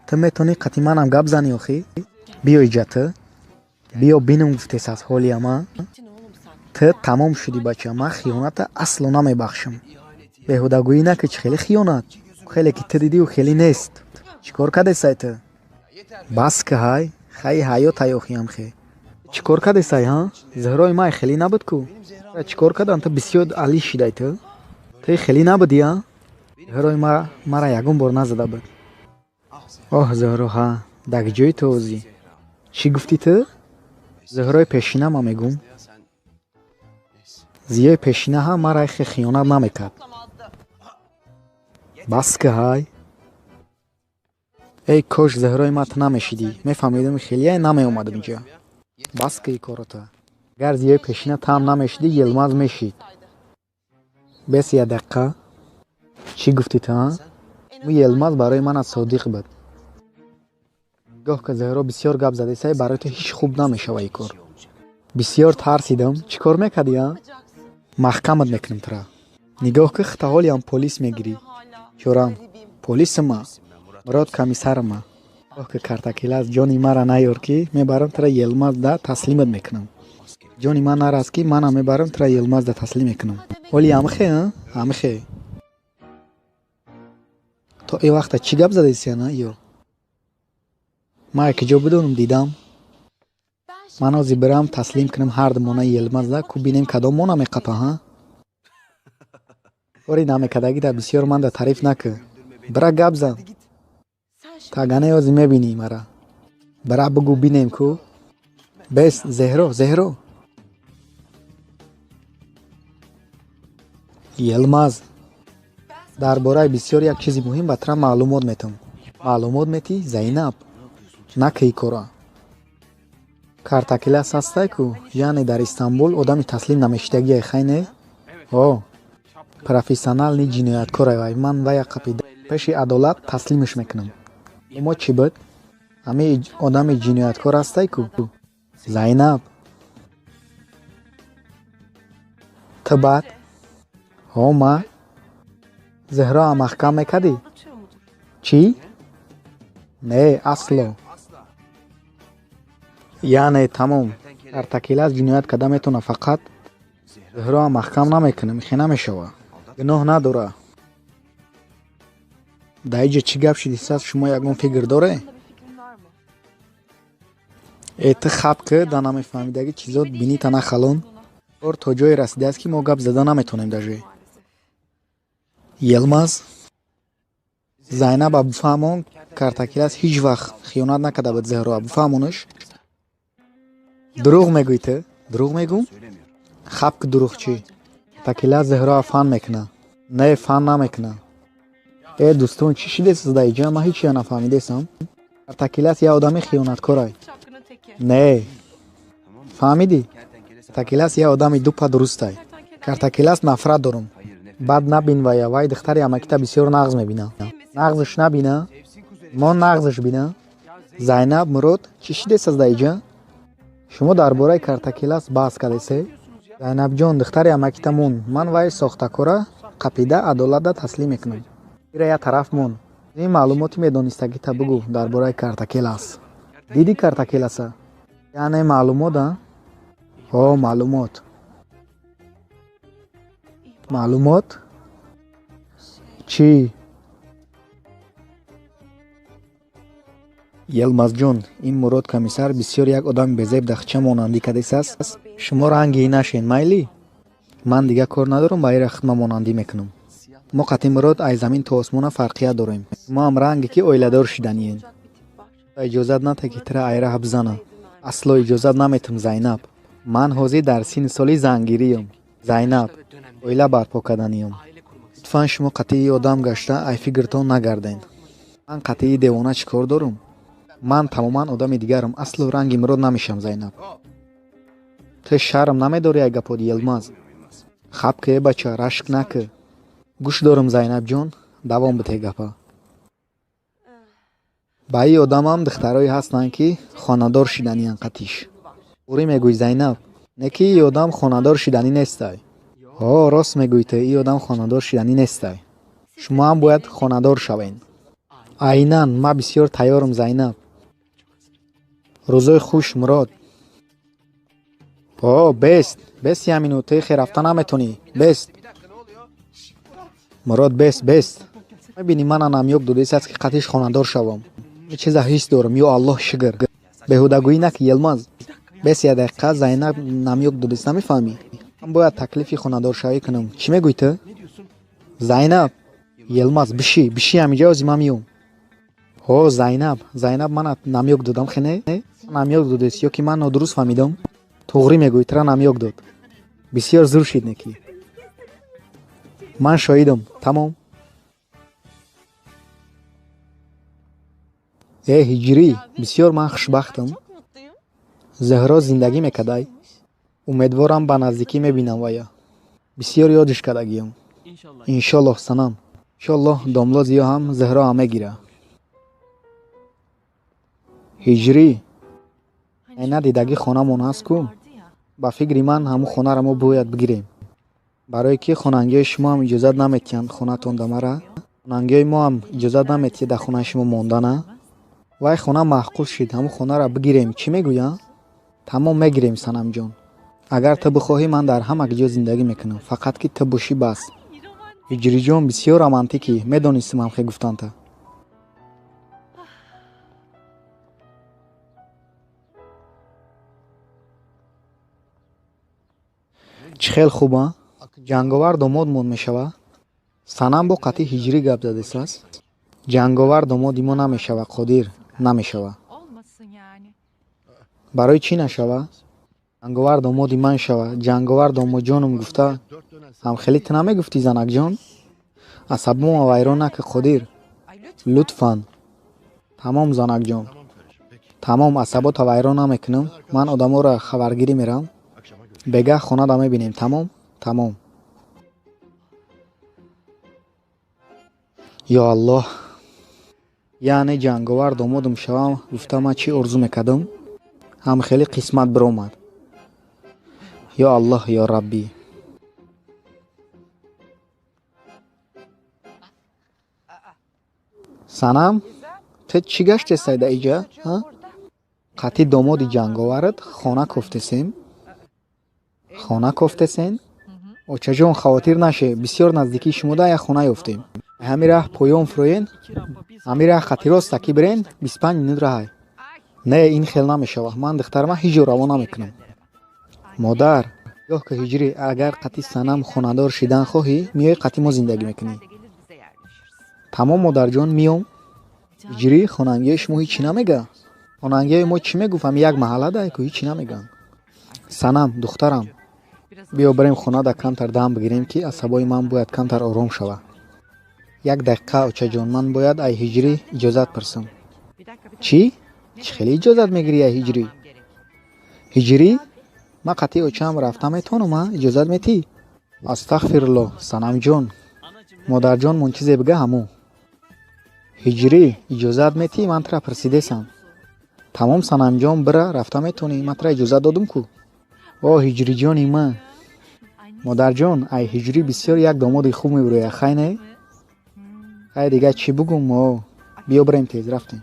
Ту метавонӣ қатъи манам гап занӣ охӣ? Биё иҷа ту. Биё бинам гуфтес аз ҳолиам, а? Ту тамом шудӣ бача, ман хиёната асло намебахшам. Беҳудагӯӣ накӣ, чӣ хеле хиёнат? Хеле ки ту дидию хеле нест. Чӣ кор кардесай ту? Бас ки ҳай, хай ҳаёт ай охиам хе. Чӣ кор кардесай, ҳа? Зуҳрои ман хеле набуд ку? Чӣ кор кардан? Ту бисёр алиш шидай ту. Ту хеле набудӣ, а? Зуҳрои мара ягон бор назада буд. Оҳ, Зуҳро, ҳа, дар ҷои ту озӣ. Чӣ гуфтӣ ту? Зуҳрои пешина ман мегӯм. Зиёи пешина ҳам мара хе хиёнат намекард. Бас ки ҳай. Эй кош Зуҳрои ман ту намешидӣ. Мефаҳмидам хеле намеомадам инҷа. Бас ки корота. Агар зиёи пешина таам намешидӣ, Йилмаз мешид. Бес я дақиқа. Чӣ гуфтӣ ту, а? Ӯ Йилмаз барои ман аз содиқ буд. Гоҳ ки Зуҳро бисёр гап задесай, барои ту ҳеҷ хуб намешава ин кор. Бисёр тарсидам. Чӣ кор мекардӣ, а? Маҳкамат мекунам тура. Нигоҳ ки худта ҳолиам полис мегирӣ. Чорам, полисима, Мурод комиссарма. Гоҳ ки картакелас ҷони мара наёр ки мебарам тура Йилмаз да таслимат мекунам. Ҷони ман нарас ки манам мебарам тура Йилмаз да таслим мекунам. Ҳоли ҳамихе, а? Ҳамихе. То ин вақта чӣ гап задесия, на ё? Ман якиҷо будам, дидам. Ман ҳозир бирам таслим кунам ҳар ду мона Йилмаз да, ку бинем кадом мона меқапа, ҳа? Кори намекардагида бисёр ман да таъриф накӣ. Бира гап зан. Тагане ҳозир мебинӣ мара. Бира бугӯ бинем ку. Бес, Зеҳро, Зеҳро. Йилмаз, дар бораи бисёр як чизи муҳим ба тура маълумот метам. Маълумот метӣ, Зайнаб? Накӣ кора. Картакелас ҳастай ку, яъне дар Истанбул одами таслим намешидагие, хай не? О, профессионални ҷинояткоре вай. Ман вая қапида пеши адолат таслимаш мекунам. Мо чӣ буд? Ҳамин одами ҷинояткор ҳастай ку? Зайнаб. Ту баъд? Ҳо, ма. Зуҳроам маҳкам мекардӣ? Чӣ? Не, асло. Яъне тамом. Картакелас ҷиноят карда метавона, фақат Зуҳроам маҳкам намекунам, хе намешава. Гуноҳ надора. Дар иҷа чӣ гап шидисаз, шумо ягон фикр доре? Э, ту хап ки да намефаҳмидаги чизот бинита нахалон. Кор то ҷое расидааст, ки мо гап зада наметонем даже. Елмаз, Зайнаба бифаҳмон, Картакилас ҳеҷ вақт хиёнат накарда буд Зеҳроа, бифаҳмонаш. Дурӯғ мегӯӣ ту? Дурӯғ мегӯм? Хап ки дурӯғчӣ. Картакилас Зеҳроа фан мекуна. Не, фан намекуна. Э, дӯстон, чӣ шидесиз дар иҷа? Ман ҳеҷ чия нафаҳмидесам. Картакилас як одами хиёнаткорай. Не. Фаҳмидӣ? Картакилас як одами дупа дурустай. Картакилас нафрат дорум. Бад набин вая, вай духтари амакита бисёр нағз мебина. Нағзш набина? Мо нағзш бина? Зайнаб, Мурод, чӣ шидесаз дар иҷа? Шумо дар бораи Картакилас баҳс кардесе? Зайнабҷон, духтари амакита мон. Ман вай сохтакора қапида адолатда таслим мекунам. Ира як тараф мон. Ин маълумоти медонистагита бугӯ дар бораи Картакелас. Диди Картакеласа? Яъне маълумот, а? Ҳо, маълумот. Маълумот? Чӣ? Елмазҷон, ин Мурод комиссар бисёр як одами безеб дахча монандӣ кардесааст. Шумо ранги нашен, майли? Ман дигар кор надорам, ба ира хидма монандӣ мекунам. Мо қатъи Мурод ай замин то осмона фарқият дорем. Шумо ҳам ранге ки оиладор шиданиен. Иҷозат нате, ки тира айраҳ бизана. Асло иҷозат наметам, Зайнаб. Ман ҳозир дар синни соли зангириям. Зайнаб, оила барпо карданиям. Лутфан шумо қатъии одам гашта ай фикртон нагарден. Ман қатъии девона чӣ кор дорум? Ман тамоман одами дигарам, асло ранги Мурод намешам, Зайнаб. Ту шарм намедорӣ ай гапот, Елмаз? Хап ки, э бача, рашк накӣ. Гӯш дорам, Зайнабҷон, давом бите гапа. Ба ин одамам духтарое ҳастанд, ки хонадор шиданианд қатиш. Туғрӣ мегӯӣ, Зайнаб? Не ки ин одам хонадор шиданӣ нестай. Ҳо, рост мегӯӣ ту, ин одам хонадор шиданӣ нестай. Шумо ҳам бояд хонадор шавен. Айнан, ман бисёр тайёрам, Зайнаб. Рӯзои хуш, Мурод. О, бест, бест як минут, ту хе рафта наметонӣ. Бест. Мурод, бест, бест. Мебинӣ, мана намёк додесааст, ки қатиш хонадор шавам. Чиза ҳис дорам, ё Аллоҳ шукр. Беҳудагӯӣ наки, Елмаз. Бес як дақиқа, Зайнаб намёк додест, намефаҳмӣ? Ман бояд таклифи хонадоршавӣ кунам. Чӣ мегӯӣ ту? Зайнаб, Елмаз, бишӣ, бишӣ ҳамиҷа, ози ман миём. Ҳо, Зайнаб, Зайнаб мана намёк додам, хе не? Намёк додест ё ки ман нодуруст фаҳмидам? Туғрӣ мегӯӣ, тура намёк дод. Бисёр зур шид неки. Ман шоҳидам, тамом. Э, Ҳиҷрӣ, бисёр ман хушбахтам. Зеҳро зиндагӣ мекардай. Умедворам ба наздикӣ мебинам вая. Бисёр ёдиш кардагиям. Иншоллоҳ, санам. Иншоллоҳ домло зиё ҳам Зеҳроам мегира. Ҳиҷрӣ, айна дидагӣ хонамон ҳаст ку? Ба фикри ман ҳамун хонаро мо бояд бигирем. Барое ки хонангиҳои шумо ҳам иҷозат наметиҳанд хонатон да мара. Хонангиҳои мо ҳам иҷозат наметиҳад дар хонаи шумо мондана. Вай хона маъқул шид, ҳамун хонаро бигирем. Чӣ мегӯя? Тамом, мегирем, Санамҷон. Агар ту бихоҳӣ, ман дар ҳама ҷо зиндагӣ мекунам, фақат ки ту бошӣ бас. Ҳиҷриҷон, бисёр романтикӣ, медонистам ҳамхе гуфтанта. Чӣ хел хуб, а? Ҷанговар домодмон мешава? Санам бо қатъи Ҳиҷрӣ гап задесааст? Ҷанговар домоди мо намешава, Қодир, намешава. Барои чӣ нашава? Ҷанговар домоди ман шава, ҷанговар домодҷонум гуфта, ҳамхелӣ ту намегуфтӣ, занакҷон? Асабома вайрон накӣ, Қодир. Лутфан. Тамом, занакҷон. Тамом, асабота вайрон намекунам. Ман одаморо хабаргирӣ мерам. Бегаҳ хонада мебинем, тамом? Тамом. Ё Аллоҳ. Яъне ҷанговар домодум шавам гуфта ман чӣ орзу мекардам? Ҳамхелӣ қисмат биромад. Ё Аллоҳ, ё Раббӣ. Санам, ту чӣ гаштесай дар иҷа? Қатъи домоди ҷанговарат хона кофтесем? Хона кофтесен? Очаҷон, хавотир наше, бисёр наздикии шумода як хона ёфтем. Ҳамин раҳ поён фуроен, ҳамин раҳ хати роста ки бирен, 25 минут раҳай. Не, ин хел намешавад. Ман духтарма ҳеҷ ҷо раво намекунам. Модар, нигоҳ ки Ҳиҷрӣ, агар қатъи Санам хонадор шидан хоҳӣ, меои қатъи мо зиндагӣ мекунӣ. Тамом, модарҷон, миём. Ҳиҷрӣ, хонангиҳои шумо ҳеҷ чӣ намега? Хонангиҳои мо чӣ мегуфт? Ҳами як маҳалла дай ку, ҳеҷ чӣ намегӯянд. Санам, духтарам, биё барем хонада камтар дам бигирем, ки асабои ман бояд камтар ором шавад. Як дақиқа, очаҷон, ман бояд ай Ҳиҷрӣ иҷозат пурсам. Чӣ? Чӣ хеле иҷозат мегирӣ ай Ҳиҷрӣ? Ҳиҷрӣ, ман қатъи очаам рафта метавонам, а? Иҷозат метӣ? Астағфируллоҳ, Санамҷон. Модарҷонмон чизе бига ҳаму. Ҳиҷрӣ, иҷозат метӣ? Ман тура пурсидесам. Тамом, Санамҷон, бира, рафта метавонӣ. Ман тура иҷозат додум ку. О, Ҳиҷриҷони ман. Модарҷон, ай Ҳиҷрӣ бисёр як домоди хуб мебирояд, хай не? Хай дига чӣ бугум? О, биё бирем тез, рафтем.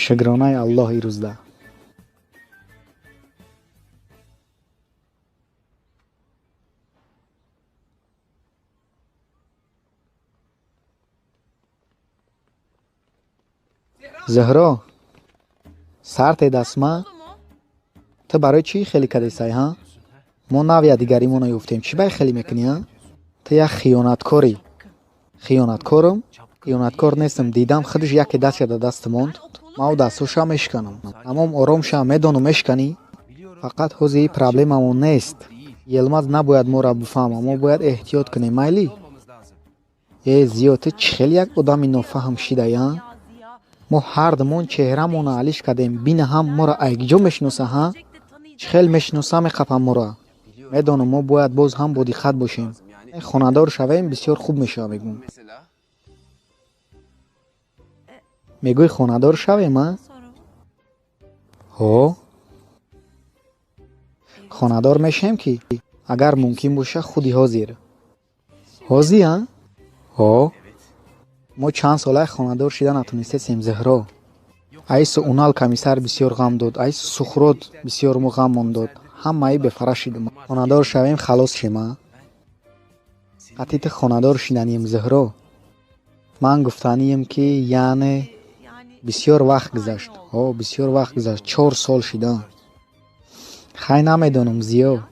Шукронаи Аллоҳ ирӯзда. Зуҳро, сарте дастма? Ту барои чӣ хеле кадесай, ҳа? Мо нав якдигаримонро ёфтем. Чӣ бай хеле мекунӣ, ҳа? Ту як хиёнаткорӣ. Хиёнаткорам? Хиёнаткор нестам. Дидам худаш яке дастя дар дасти монд. Ман ӯ дастҳоша мешиканам. Тамом, ором ша, медонам мешиканӣ. Фақат ҳозир проблемамон нест. Йилмаз набояд моро бифаҳма. Мо бояд эҳтиёт кунем, майли? Э, Зиё, ту чӣ хеле як одами нофаҳм шидай, а? Мо ҳардумон чеҳрамонро алиш кардем. Бина ҳам моро айгиҷо мешиноса, ҳа? Чӣ хел мешиноса меқапам моро? Медонам, мо бояд боз ҳам бодиққат бошем. Хонадор шавем, бисёр хуб мешавад, мегӯм. Мегӯй хонадор шавем, а? Ҳо? Хонадор мешавем ки? Агар мумкин боша, худи ҳозир. Ҳозир, а? Ҳо? Мо чанд солаи хонадор шида натонистесем, Зуҳро. Айсу Унал комиссар бисёр ғам дод, айсу Сухрод бисёр мо ғаммон дод. Ҳамаи бефара шидум. Хонадор шавем, халос шем, а? Қатъи ту хонадор шиданием, Зуҳро. Ман гуфтанием, ки яъне бисёр вақт гузашт. Ҳо, бисёр вақт гузашт. 4 сол шида. Хай намедонам, Зиё.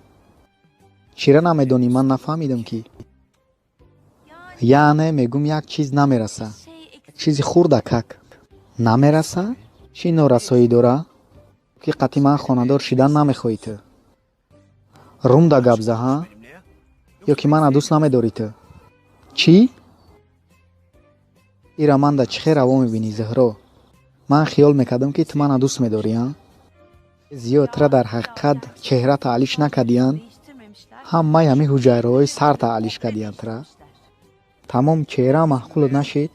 Чира намедонӣ? Ман нафаҳмидам ки. Яъне мегӯм як чиз намераса. Чизи хурдакак. Намераса? Чӣ норасоӣ дора? Ки қатъи ман хонадор шидан намехоҳӣ ту. Румда гап за, ҳа? Ё ки мана дӯст намедорӣ ту? Чӣ? Ира ман да чӣ хел раво мебинӣ, Зуҳро? Ман хиёл мекардам, ки ту мана дӯст медорӣ, а? Зиё, тура дар ҳақиқат чеҳрата алиш накардиянд? Ҳамаи ҳамин ҳуҷайраҳои сарта алиш кардиянд тура. Тамом, чеҳра маъқулат нашид?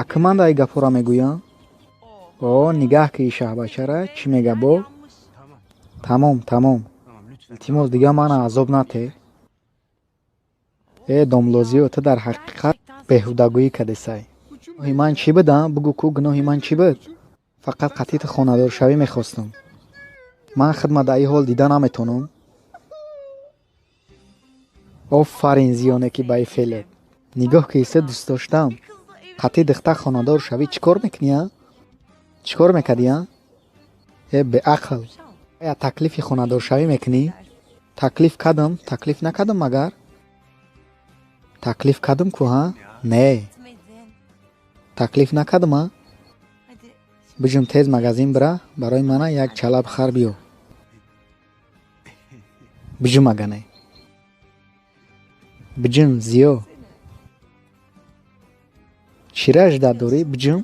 Акы ман да ин гапҳоро мегӯям? О, нигаҳ ки шаҳбачара чӣ мега бо? Тамом, тамом. Илтимос, дига мана азоб нате. Э, домлозиё, ту дар ҳақиқат беҳудагӯӣ кардесай. Гуноҳи ман чӣ буд, а? Бугӯ ку, гуноҳи ман чӣ буд? Фақат қатъи ту хонадоршавӣ мехостам. Ман хидма дар ин ҳол дида наметавонам. Офарин, Зиёне, ки ба ин феълат. Нигоҳ ки исе дӯст доштам. Қатъи духтар хонадор шавӣ чӣ кор мекунӣ, а? Чӣ кор мекардӣ, а? Э, беақл. Ая таклифи хонадоршавӣ мекунӣ? Таклиф кардам, таклиф накардам магар? Таклиф кардам ку, ҳа? Не. Таклиф накардам, а? Биҷум тез магазин бира, барои мана як чала бихар биё. Биҷум агане. Биҷум, Зиё. Чира ждать дорӣ? Биҷум.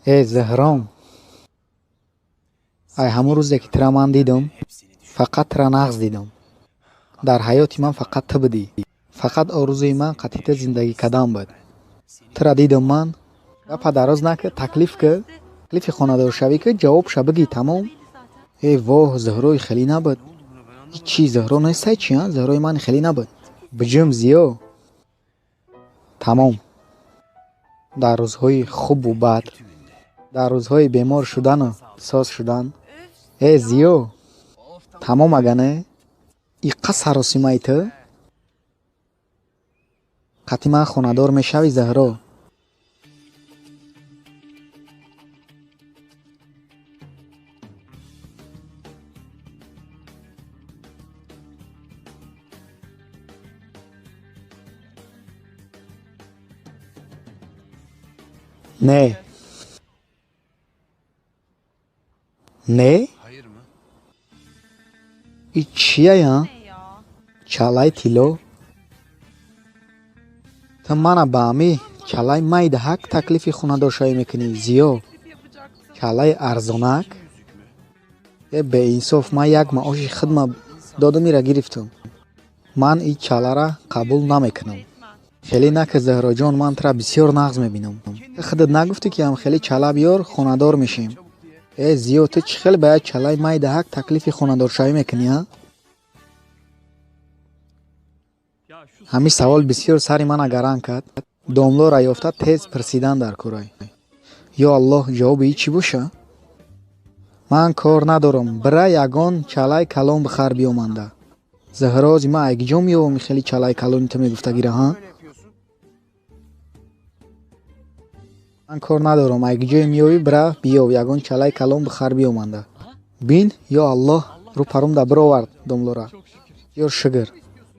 Э, Зуҳром. Ай ҳамон рӯзе ки тура ман дидам, фақат тура нағз дидам. Дар ҳаёти ман фақат ту будӣ. Фақат орзуи ман қатъи ту зиндагӣ кардан буд. Тура дидам ман. Гапа дароз накар, таклиф кар. Таклифи хонадоршавӣ кар, ҷавобша бигӣ, тамом. Э, воҳ, Зуҳрои хеле набуд. Чӣ, Зуҳро нестай чӣ, а? Зуҳрои ман хеле набуд. Биҷум, Зиё. Тамом. Дар рӯзҳои хубу бад, Дар рӯзҳои бемор шудану соз шудан. Э Зиё, тамом ага не? Иққа саросимаи ту? Қатъи ман хонадор мешавӣ, Заҳро? Не. Не? И чия? Чалаи тилло? Ту мана ба ами чалаи майдаҳак таклифи хонадоршавӣ мекунӣ, Зиё? Чалаи арзонак? Э беинсоф, ман як маоши хидма додам, ира гирифтам. Ман и чалара қабул намекунам. Хеле нака, Заҳроҷон, ман тура бисёр нағз мебинам. Ту худат нагуфтӣ, ки ам хеле чала биёр, хонадор мешем? Э Зиё, ту чӣ хел ба як чалаи майдаҳак таклифи хонадоршавӣ мекунӣ, а? Ҳамин савол бисёр сари мана гаранг кард. Домлора ёфта тез пурсидан дар кӯрай. Ё Аллоҳ, ҷавоби и чӣ боша? Ман кор надорам, бира ягон чалаи калон бихар биёманда. Заҳро, ози ман айгиҷо меёвам хеле чалаи калони ту мегуфтагира, ҳа? Ман кор надорам, айгиҷое меёвӣ, бира биёв, ягон чалаи калон бихар биёманда. Бин, ё Аллоҳ, рӯ парумда бировард домлора. Ё шукр.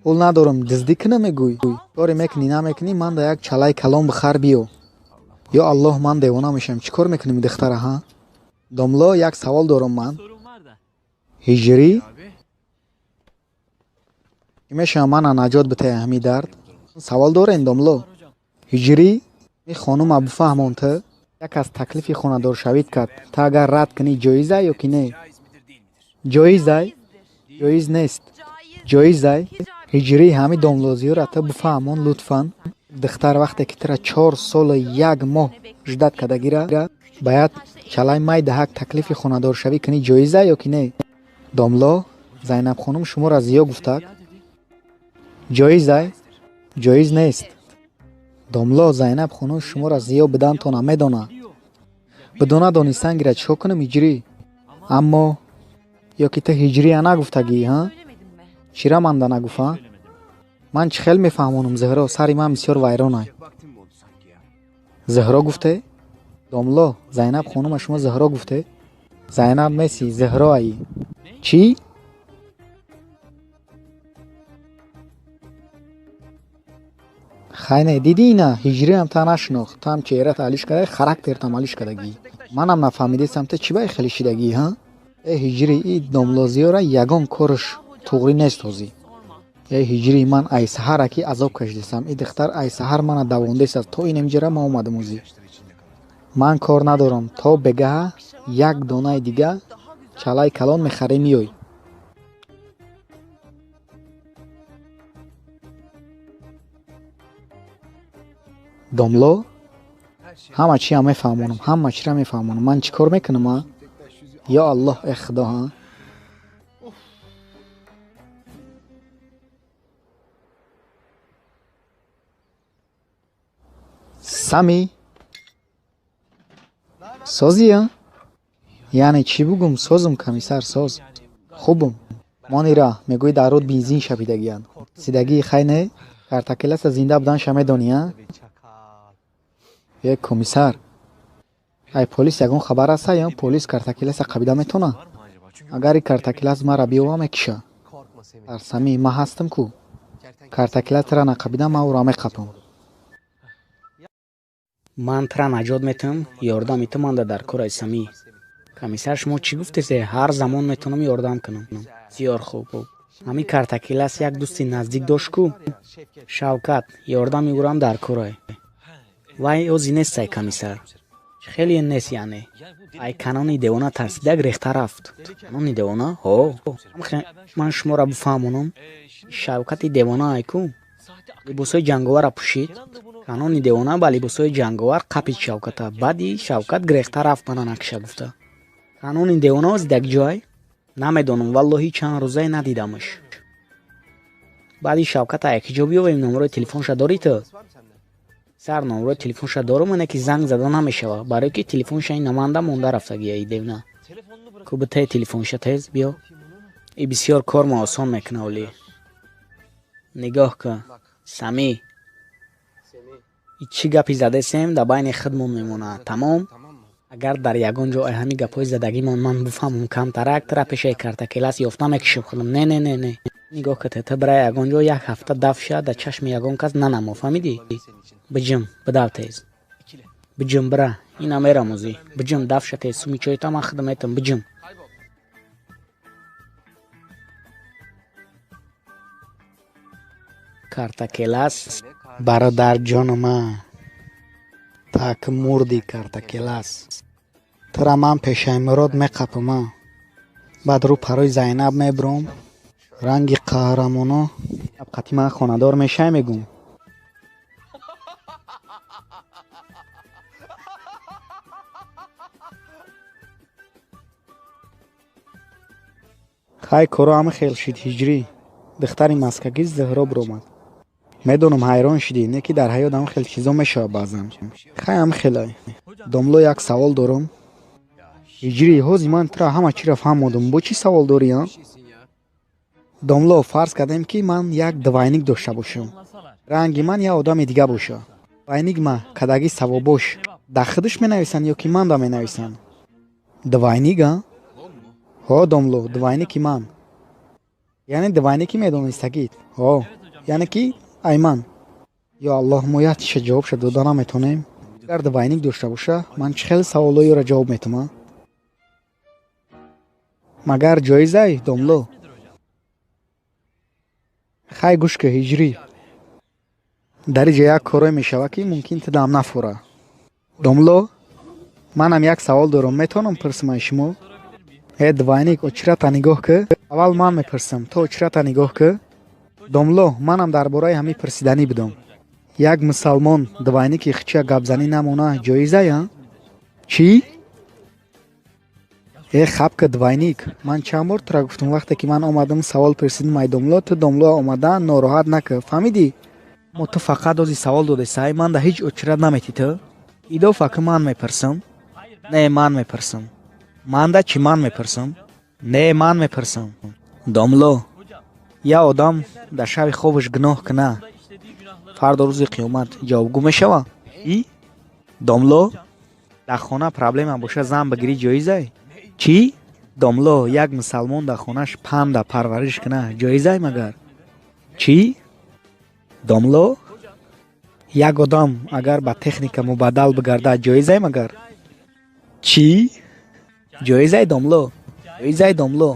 Пул надорам, дуздӣ кунам мегӯй? Коре мекунӣ, намекунӣ, ман да як чалаи калон бихар биё. Ё Аллоҳ, ман девона мешавам, чӣ кор мекунем духтара, ҳа? Домло, як савол дорам ман. Ҳиҷрӣ? Чӣ мешавам мана наҷот битаи ҳамин дард? Савол дорем, домло? Ҳиҷрӣ? Ми хонума бифаҳмон ту, як аз таклифи хонадоршавит кард. Ту агар рад кунӣ, ҷоизай ё ки не? Ҷоизай? Ҷоиз нест. Ҷоизай? Ҳиҷрӣ, ҳамин домлозиёра ту бифаҳмон лутфан. Духтар вақте ки тура 4 солу 1 моҳ ждат кардагира, бояд чалаи майдаҳак таклифи хонадоршавӣ кунӣ, ҷоизай ё ки не? Домло, Зайнаб хонум шуморо Зиё гуфтак? Ҷоизай? Ҷоиз нест. Домло, Зайнаб хонум шуморо Зиё бидантона медона. Бидона донистан гира, чӣ кор кунам, ҳиҷрӣ? Аммо ё ки ту ҳиҷрия нагуфтагӣ, ҳа? Чира манда нагуфа? Ман чӣ хел мефаҳмонам, Зуҳро, сари ман бисёр вайронай. Зуҳро гуфте? Домло, Зайнаб хонума шумо Зуҳро гуфте? Зайнаб неси, Зуҳро аи. Чӣ? Хай не, дидӣ ина, ҳиҷриам та нашинохт. Ту ҳам чеҳрат алиш карда, характертам алиш кардагӣ. Манам нафаҳмидестам, ту чӣ бай хеле шидагӣ, ҳа? Э ҳиҷрӣ, и домлозиёра ягон корш туғрӣ нест ҳозӣ. Э ҳиҷрӣ, ман ай саҳара ки азоб кашидастам. И духтар ай саҳар мана давондест, то инамҷара ман омадам ҳозӣ. Ман кор надорам, то бегаҳа як донаи дига чалаи калон мехарӣ меёй. Домло, ҳама чиам мефаҳмонам, ҳама чиро мефаҳмонам. Ман чӣ кор мекунам, а? Ё Аллоҳ, э Худо, ҳа? Сами? Созӣ, а? Яъне чӣ бугум, созум, комиссар, соз. Хубум. Монира, мегӯӣ дар руд бензин шапидагиянд. Сидагии хай не? Картакеласа зинда буданша медонӣ, а? Е комиссар, ай полис ягон хабар аста ё полис картакеласа қабида метона? Агар и картакелас мара биёва, мекиша. Дар Сами, ман ҳастам ку. Картакелас тра нақабида, ман ӯро меқапам. Ман тра наҷот метавам, ёрдами ту манда дар кор, ай Самӣ. Комиссар, шумо чӣ гуфтесе? Ҳар замон метавонам ёрдам кунам. Бисёр хуб. Ҳамин картакелас як дӯсти наздик дошт ку? Шавкат, ёрдами ӯрам дар корай. Вай ози нестай, комиссар. Хеле нест яъне. Ай канони девона тарсида гирехта рафт. Канони девона? Ҳо. Ман шуморо бифаҳмонам. Шавкати девона ай ку? Либосҳои ҷанговарро пӯшид. Канони девона ба либосҳои ҷанговар қапид Шавката. Баъди Шавкат гирехта рафт мана накиша гуфта. Канони девона ози дар ҷой? Намедонам, валлоҳи чанд рӯзае надидамаш. Баъди Шавката якиҷо биёвем, номерои телефонша дорӣ ту? Сар номрои телефонша дорум, ине ки занг зада намешава, барое ки телефонша ин наманда монда рафтагия идевна. Ку битаи телефонша тез биё. И бисёр кор ма осон мекуна оли. Нигоҳ кун, Сами. И чӣ гапи задесем дар байни худмон мемонад, тамом? Агар дар ягон ҷо ай ҳамин гапҳои задагимон ман бифаҳмам камтарак, тара пешаи картакелас ёфта мекишам худам. Не, не, не, не. Нигоҳ кун, ту бирай ягон ҷо як ҳафта даф ша, дар чашми ягон кас нанамо, фаҳмидӣ? Биҷим, бидав тез. Биҷим, бира, ина мерамозӣ. Биҷим, даф ша тез, суми чойта ман худам метам, биҷим. Картакелас, бародарҷонума, так мурди картакелас. Тура ман пешаи Мурод меқапама. Баъд рӯ парои Зайнаб мебуром. Ранги қаҳрамоно қати ман хонадор мешай мегум. Хай коро ҳама хел шид ҳиҷрӣ. Духтари маскагӣ Зуҳро биромад. Медонам ҳайрон шидӣ, не ки дар ҳаёт ҳам хел чизо мешавад баъзан. Хай ҳам хелай. Домло як савол дорум. Ҳиҷрӣ, ҳози ман тура ҳама чиро фаҳмодум. Бо чӣ савол дорӣ, а? Домло, фарз кардем ки ман як двойник дошта бошам. Ранги ман як одами дига боша. Двойник ма кадаги савобош дар худаш менависанд ё ки манда менависанд? Двойник, а? Ҳо, домло, двойники ман. Яъне двойники медонистагид. Ҳо, яъне ки ай ман. Ё Аллоҳ, мо як чиша ҷавобша дода наметонем. Агар двойник дошта боша, ман чӣ хел саволоеро ҷавоб метам, а? Магар ҷоизай, домло? Хай гӯш кун, ҳиҷрӣ. Дар иҷа як корое мешавад, ки мумкин ту дам нафура. Домло, манам як савол дорам, метавонам пурсам аз шумо? Э, двойник, очирата нигоҳ кун. Аввал ман мепурсам, ту очирата нигоҳ кун. Домло, манам дар бораи ҳамин пурсиданӣ будам. Як мусалмон двойники хича гапзанӣ намона ҷоизай, а? Чӣ? Э, хапка двойник, ман чанд бор тура гуфтам, вақте ки ман омадам савол пурсидам ай домло, ту домло омада нороҳат накар, фаҳмидӣ? Мо ту фақат ози савол додесай, ман да ҳеҷ очират наметӣ ту. Идофа ки ман мепурсам. Не, ман мепурсам. Ман да чӣ ман мепурсам? Не, ман мепурсам. Домло, я одам дар шаби хобаш гуноҳ куна, фардо рӯзи қиёмат ҷавобгӯ мешава? И? Домло, дар хона проблема боша, зан бигирӣ ҷоизай? Чӣ? Домло, як мусалмон дар хонаш панда парвариш куна ҷоизай магар? Чӣ? Домло, як одам агар ба техника мубаддал бигардад ҷоизай магар? Чӣ? Ҷоизай, домло? Ҷоизай, домло?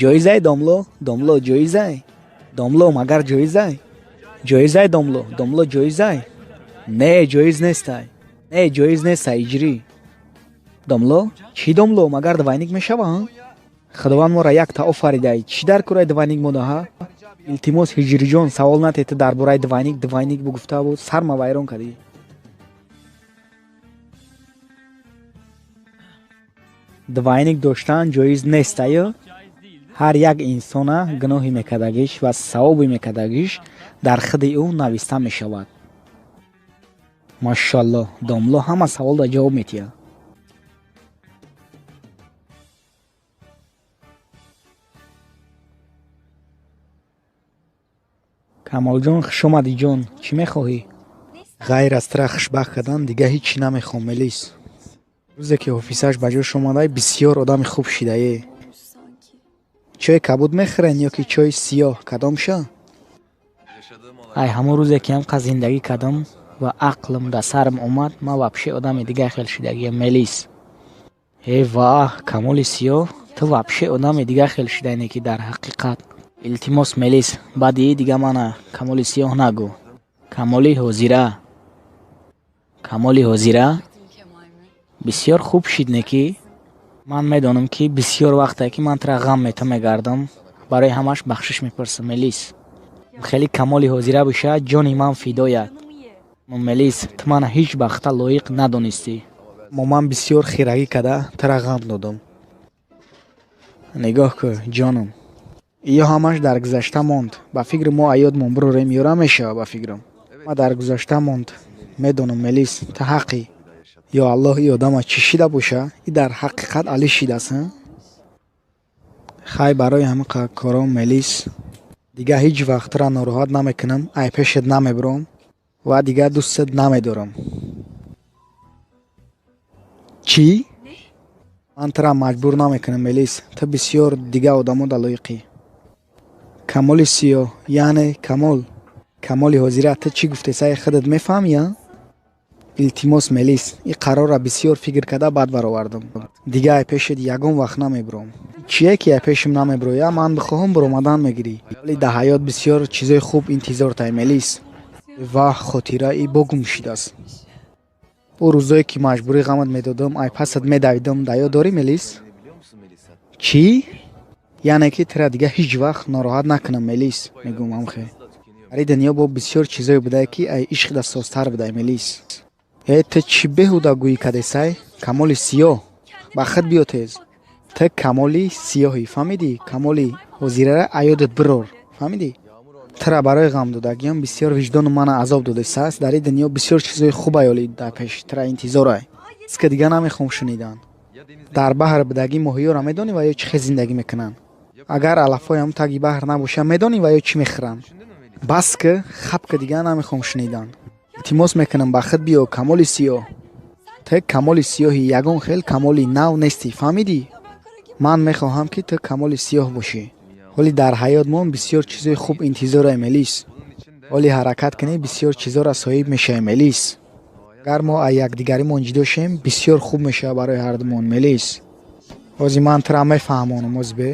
Ҷоизай, домло? Домло, ҷоизай? Домло, магар ҷоизай? Ҷоизай, домло? Домло, ҷоизай? Не, ҷоиз нестай. Не, ҷоиз нестай, иҷрӣ. Домло? Чӣ домло? Магар двойник мешава, а? Худованд моро якта офаридай. Чӣ дар кораи двойник мода, ҳа? Илтимос, ҳиҷриҷон, савол натед ту дар бораи двойник, двойник бугуфта буд, сарма вайрон кардӣ. Двойник доштан ҷоиз нест, аю? Ҳар як инсона гуноҳи мекардагиш ва савоби мекардагиш дар худи ӯ нависта мешавад. Машаллоҳ, домло ҳама саволда ҷавоб метиҳад. Камолҷон, хушомадӣ ҷон, чӣ мехоҳӣ? Ғайр аз тура хушбахт кардан дига ҳеҷ чӣ намехоҳам, Мелис. Рӯзе ки ҳофизаш ба ҷош омадай, бисёр одами хуб шидае. Чойи кабуд мехӯрен ё ки чойи сиёҳ, кадомша? Ай ҳамон рӯзе ки ҳамқа зиндагӣ кардам ва ақлм дар сарам омад, ман вообще одами дига хел шидагиям, Мелис. Э ваҳ, Камоли сиёҳ, ту вообще одами дига хел шидаине ки дар ҳақиқат. Илтимос, Мелис, баъди дига мана Камоли сиёҳ нагӯ. Камоли ҳозира. Камоли ҳозира? Бисёр хуб шид, не ки? Ман медонам ки бисёр вақте ки ман тура ғам мета мегардам, барои ҳамаш бахшиш мепурсам, Мелис. Хеле камоли ҳозира боша, ҷони ман фидояд. Мелис, ту мана ҳеҷ вақта лоиқ надонистӣ. Мо ман бисёр хирагӣ карда тура ғам додам. Нигоҳ кун, ҷонам. Ё ҳамаш дар гузашта монд. Ба фикри мо аёдмон бирорем, ёра мешава ба фикрам. Ма дар гузашта монд. Медонам, Мелис, ту ҳаққӣ. Ё Аллоҳ, и одама чӣ шида боша? И дар ҳақиқат али шидааст, Хай, барои ҳамин коро, Мелис, дигар ҳеҷ вақт тура нороҳат намекунам, ай пешет намебурам ва дигар дӯстат намедорам. Чӣ? Ман тура маҷбур намекунам, Мелис. Ту бисёр дигар одамода лоиқӣ. Камоли сиёҳ, яъне камол. Камоли ҳозира, ту чӣ гуфтесаи худат мефаҳмӣ, а? Илтимос, Мелис, ин қарорра бисёр фикр карда баъд баровардам. Дигар ай пешет ягон вақт намебурам. Чие ки ай пешим намебуроя, ман бихоҳам буромадан мегирӣ. Вале дар ҳаёт бисёр чизои хуб интизортай, Мелис. Ваҳ, хотира и бо гум шидааст. Ӯ рӯзое ки маҷбурӣ ғамат медодам, ай пасат медавидам, дар ёд дорӣ, Мелис? Чӣ? Яъне ки тура дигар ҳеҷ вақт нороҳат накунам, Мелис, мегӯм амхе. Дар ин дунё бо бисёр чизое будае, ки ай ишқ дастсозтар будай, Мелис. Э, ту чӣ беҳуда гӯӣ кадесай? Камоли сиёҳ, ба худ биё тез. Ту камоли сиёҳӣ, фаҳмидӣ? Камоли ҳозирара аёдат бирор, фаҳмидӣ? Тура барои ғамдодагиам бисёр виҷдону мана азоб додесааст. Дар ин дунё бисёр чизои хуб аёли дар пеш тура интизорай. Ки дигар намехоҳам шунидан. Дар баҳр будагӣ моҳиёра медонӣ ва ё чӣ хел зиндагӣ мекунанд? Агар алафҳои ҳам таги баҳр набошанд, медонӣ ва ё чӣ мехӯранд? Бас ки, хаб ки, дигар намехоҳам шунидан. Илтимос мекунам, ба худ биё, камоли сиёҳ. Ту камоли сиёҳи, ягон хел камоли нав нестӣ, фаҳмидӣ? Ман мехоҳам, ки ту камоли сиёҳ бошӣ. Ҳоли дар ҳаётмон бисёр чизои хуб интизорай, Мелис. Ҳоли ҳаракат кунӣ, бисёр чизоро соҳиб мешавӣ, Мелис. Агар мо аз якдигаримон ҷудо шем, бисёр хуб мешавад барои ҳардумон, Мелис. Ҳозир ман тура мефаҳмонам, озбе.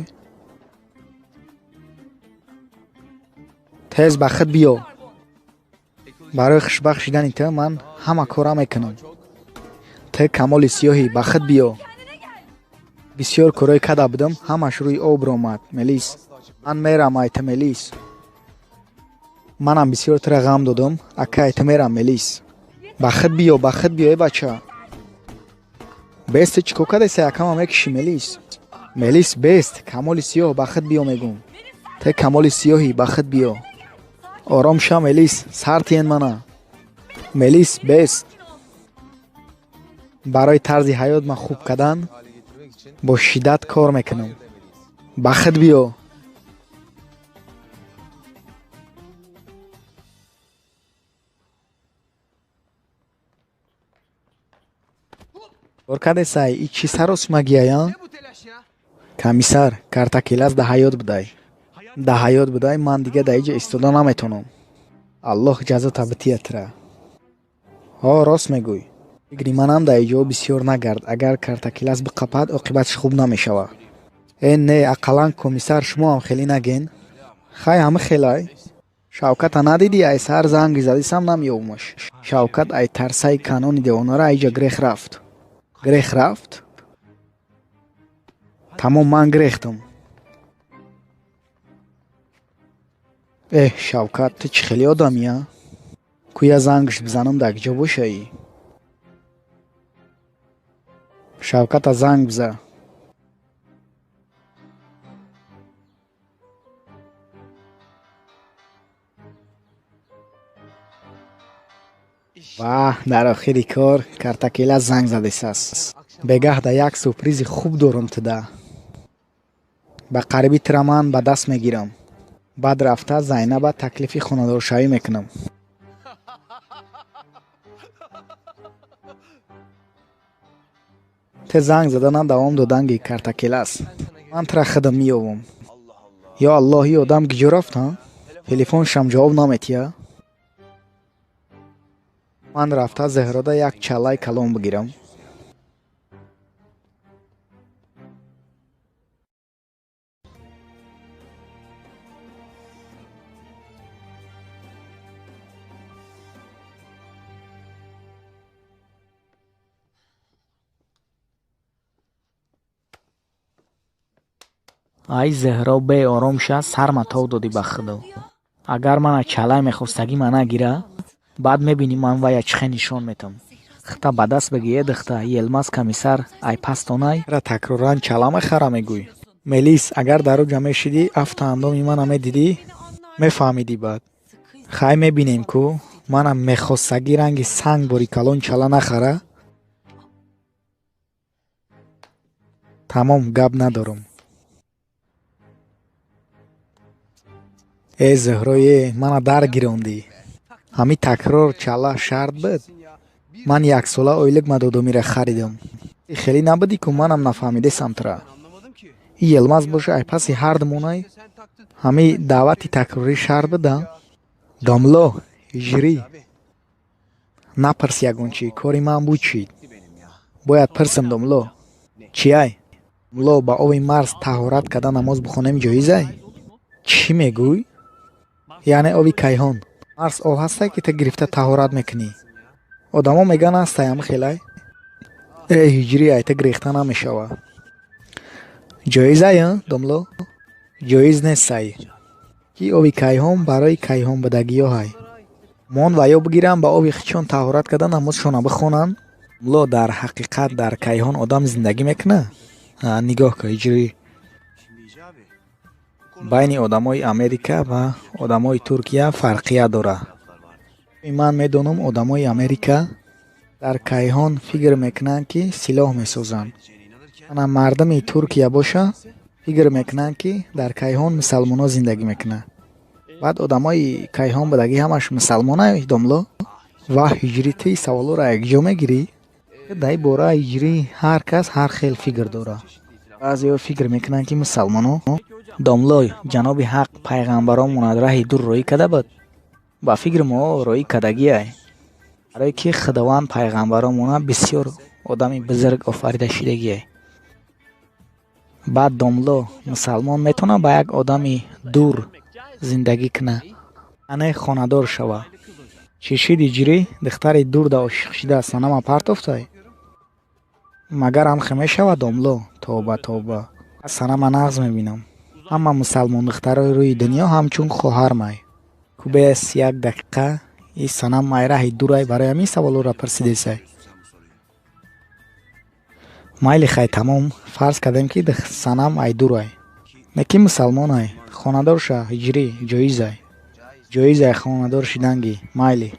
Тез ба худ биё. Барои хушбахт шидани ту ман ҳама кора мекунам. Ту камоли сиёҳӣ, ба худ биё. Бисёр корҳое када будам, ҳамаш рӯи об ромад, Мелис. Ман мерам ай ту, Мелис. Манам бисёр тура ғам додам, ака ай ту мерам, Мелис. Ба худ биё, ба худ биё, э бача. Бест, ту чӣ кор кардеса, акама мекушӣ, Мелис? Мелис, бест, камоли сиёҳ, ба худ биё мегӯм. Ту камоли сиёҳӣ, ба худ биё. Ором ша, Мелис, сар тиен мана. Мелис, бест. Барои тарзи ҳаёт ман хуб кардан бо шиддат кор мекунам. Ба худ биё. Кор кардесай, и чӣ саросимагия? Комиссар, картакелас да ҳаёт будай. Да ҳаёт будай, ман дига дар иҷа истода наметавонам. Аллоҳ ҷазота бития тура. Ҳо, рост мегӯй. Фикри манам дар иҷо бисёр нагард, агар картакелас биқапад, оқибатш хуб намешавад. Э не, ақаллан комиссар, шумоам хеле наген. Хай, ҳама хелай. Шавката надидӣ, ай саҳар занг задисам, намеёбумаш. Шавкат ай тарсаи канони девонара айҷа грех рафт. Грех рафт? Тамом, ман грехтам. Эҳ, Шавкат, ту чӣ хеле одамӣ, а? Кӯя зангш бизанам, дар киҷо бошаӣ? Шавката занг биза. Ваҳ, дар охири кор картакела занг задесааст. Бегаҳ да як сюрпризи хуб дорам туда. Ба қариби тура ман ба даст мегирам. Баъд рафта Зайнаба таклифи хонадоршавӣ мекунам. Те занг заданам давом доданги картакелас. Ман тура худам меёвам. Ё Аллоҳ, и одам киҷо рафт, а? Телефоншам ҷавоб наметиҳа. Ман рафта Зеҳрода як чаллаи калон бигирам. Ай Зеҳро, беором ша, сарма тов додӣ ба худо. Агар мана чалай мехостагӣ ма нагира, баъд мебинӣ ман вая чӣ хел нишон метам. Хта ба даст бигӣ, э духта, Елмаз комиссар ай пастонай. Ра такроран чала мехара мегӯй. Мелис, агар дар оҷа мешидӣ, афта андоми мана медидӣ, мефаҳмидӣ баъд. Хай, мебинем ку, Манам мехостагӣ ранги санг бори калон чала нахара. Тамом, гап надорам. Э Зуҳрое, мана дар гирондӣ. Ҳами такрор чала шарт буд? Ман яксола ойлик мадодомира харидам. Хеле набудӣ ку манам нафаҳмидесам тура. И Йилмаз боша ай паси ҳардумонай ҳами даъвати такрорӣ шарт буда? Домло, ҳиҷрӣ. Напарс ягон чӣ, кори ман буд чӣ? Бояд пирсам домло. Чиай? Домло, ба оби марз таҳорат карда намоз бихонем ҷоизай? Чӣ мегӯй? Яъне оби кайҳон. Марз об ҳастай ки ту гирифта таҳорат мекунӣ. Одамо мегӯянд ҳастай ҳами хелай. Э ҳиҷрӣ, ай ту гирехта намешава. Ҷоизай, домло? Ҷоиз нестай. Ки оби кайҳон барои кайҳонбудагиёҳай. Мон ва ё бигиранд ба оби хичон таҳорат карда намозшона бихонанд. Домло, дар ҳақиқат дар кайҳон одам зиндагӣ мекунад? Нигоҳ кун ҳиҷрӣ. Байни одамои Америка ва одамои Туркия фарқият дорад. Ман медонам одамои Америка дар кайҳон фикр мекунанд ки силоҳ месозанд. Ана мардуми Туркия боша фикр мекунанд ки дар кайҳон мусалмонҳо зиндагӣ мекунанд. Баъд одамои кайҳон будагӣ ҳамаш мусалмонай домло? Ва ҳиҷрӣ, ту саволҳоро якҷо мегирӣ? Дар ин бора ҳиҷрӣ ҳар кас ҳар хел фикр дорад. Баъзеҳо фикр мекунанд ки мусалмонҳо домло ҷаноби ҳақ пайғамбаронмон аз раҳи дур роӣ карда буд. Ба фикри мо роӣ кардагиай. Барое ки Худованд пайғамбаронмона бисёр одами бузург офарида шидагиай. Баъд домло мусалмон метавонад ба як одами дур зиндагӣ кунад, яъне хонадор шавад. Чӣ шид ҳиҷрӣ? Духтари дурда ошиқ шида санама партофтай? Магар ҳамхе мешавад домло? Тавба, тавба. Санама нағз мебинам. Ҳама мусалмон духтарои рӯи дунё ҳамчун хоҳармай. Кубес як дақиқа и санам ай раҳи дурай, барои ҳамин саволҳоро пурсидесай. Майли хай, тамом, фарз кардем ки санам ай дурай. Не ки мусалмонай, хонадор ша ҳиҷрӣ, ҷоизай. Ҷоизай хонадор шиданги, майли.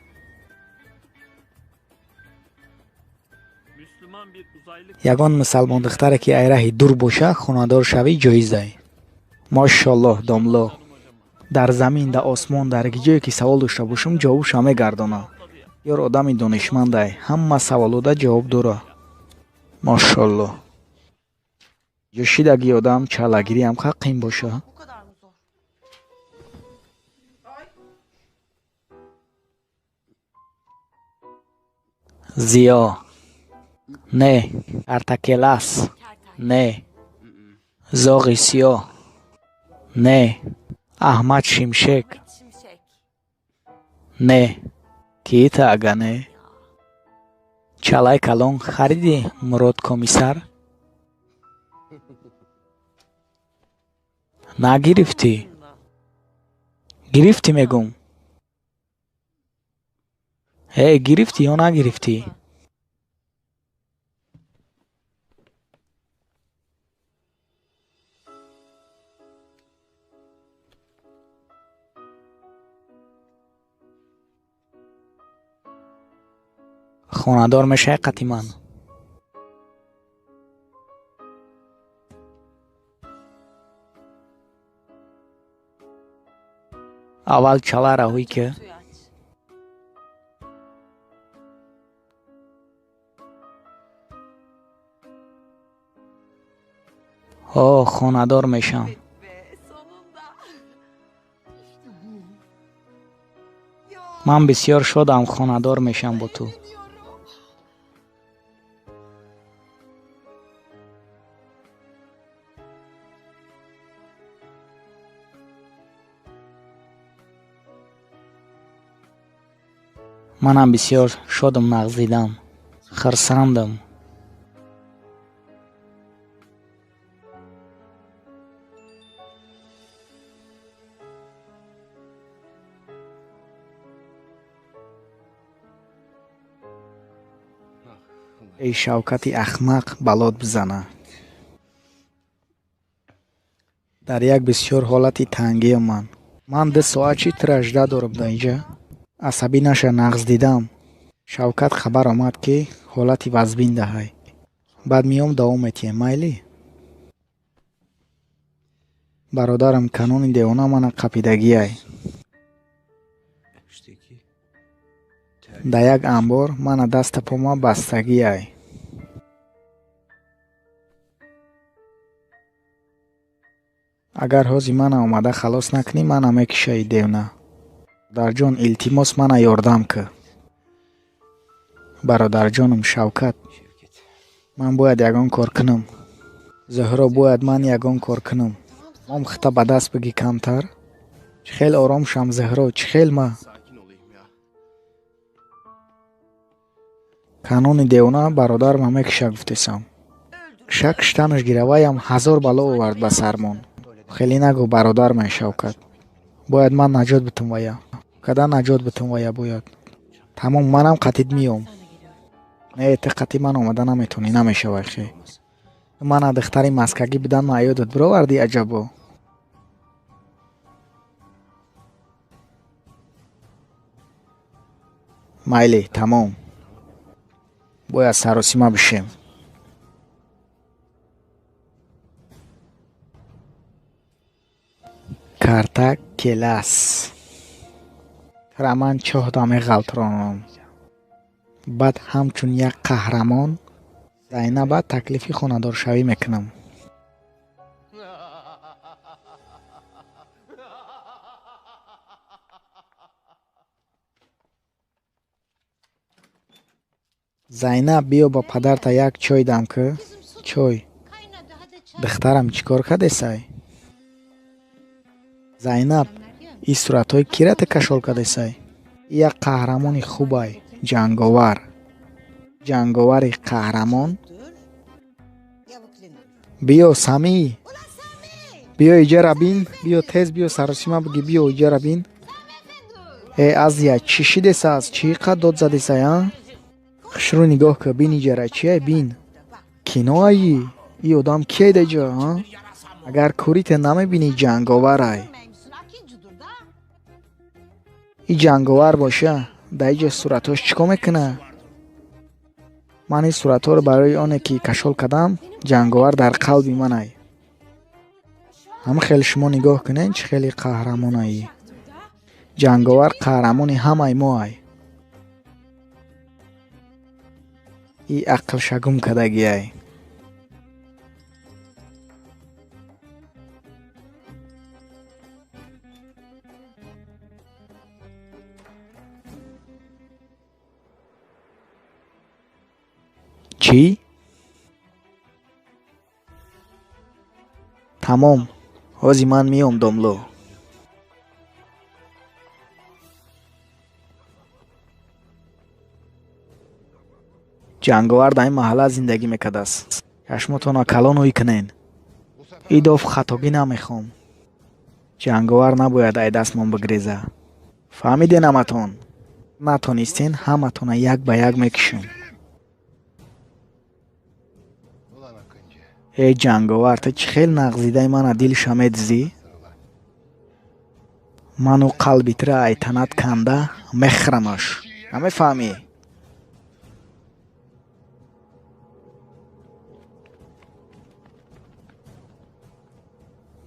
Ягон мусалмон духтаре ки ай раҳи дур боша, хонадор шавӣ ҷоизай. Мошаллоҳ домло. Дар замин, дар осмон, дар ҷое ки савол дошта бошам, ҷавобша мегардонам. Ёр одами донишмандай, ҳама саволода ҷавоб дора. Мошаллоҳ. Ҷӯшидаги одам чалагириам ха қин боша. Зиё. Не. Картакелас. Не. Зоғи сиёҳ. Не. Аҳмад Шимшек. Не. Кита ага не? Чалай калон хариди Мурод комиссар? Нагирифтӣ? Гирифтӣ мегум. Э, гирифтӣ ё нагирифтӣ? Хонадор мешавӣ қати ман. Аввал чаларо ҳуй ки. Ҳо, хонадор мешам. Ман бисёр шодам хонадор мешам бо ту. Манам бисёр шодам нағз дидам. Хурсандам. Эй Шавкати ахмақ, балот бизана. Дар як бисёр ҳолати тангиам ман. Ман 2 соат чи тира жда дорам дар инҷа? Асабӣ наша, нағз дидам. Шавкат хабар омад, ки ҳолати вазбин даҳай. Баъд меом, давом метиҳем, майли? Бародарам, канони девона мана қапидагиай. Да як анбор мана даста пома бастагиай. Агар ҳози мана омада халос накунӣ, мана мекишаи девна. Бародарҷон, илтимос, мана ёрдам кӣ. Бародарҷонам Шавкат, ман бояд ягон кор кунам. Зуҳро, бояд ман ягон кор кунам. Мом хита ба даст бигӣ камтар. Чӣ хел ором шам, Зуҳро, чӣ хел ма? Канони девона бародарма мекиша гуфтесам. Киша киштанаш гираваям ҳазор бало овард ба сармон. Хеле нагӯ, бародармай Шавкат. Бояд ман наҷот битум вая. Када наҷот битум вая бояд. Тамом, манам қатид миём. Не, ту қатӣ ман омада наметонӣ, намешавай хе. Мана духтари маскагӣ будан ма ёдат бировардӣ аҷабо. Майли, тамом. Бояд саросима бишем. Карта келас. Тара ман чоҳда меғалтронам. Баъд ҳамчун як қаҳрамон Зайнаба таклифи хонадоршавӣ мекунам. Зайнаб, биё ба падарта як чой дам кӣ. Чой. Духтарам, чӣ кор кардесай? Зайнаб, ин суратҳои кира ту кашол кардесай? Як қаҳрамони хубай, ҷанговар. Ҷанговари қаҳрамон. Биё, Самӣ. Биё иҷара бин, биё тез биё саросима бигӣ, биё иҷара бин. Э, Азия, чӣ шидесааст? Чӣ қад дод задесай, а? Хушрӯ нигоҳ кӣ, бин иҷара чиай, бин. Киноаи? И одам киай даҷа, а? Агар кӯрите намебинӣ, ҷанговарай. И ҷанговар боша, да иҷа суратҳош чӣ кор мекуна? Ман ин суратҳоро барои оне ки кашол кардам, ҷанговар дар қалби манай. Ҳам хеле шумо нигоҳ кунед, чӣ хеле қаҳрамонаи. Ҷанговар қаҳрамони ҳамаи моай. И ақлшагум кардагиай. Чӣ? Тамом, ҳози ман меом, домло. Ҷанговар дар ин маҳалла зиндагӣ мекардааст. Чашмотонро калон ӯй кунен. Идоф хатогӣ намехоҳам. Ҷанговар набояд ай дастмон бигреза. Фаҳмиден ҳаматон? Натонистен, ҳаматона як ба як мекушем. Э ҷанговар, ту чӣ хел нағзидаи мана дилша медизӣ? Ману қалби тура ай танат канда мехӯрамаш. Намефаҳмӣ?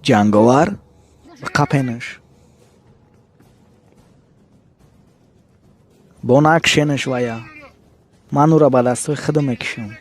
Ҷанговар, биқапенаш. Бо накшенаш вая. Ман ӯро ба дастҳои худам мекушам.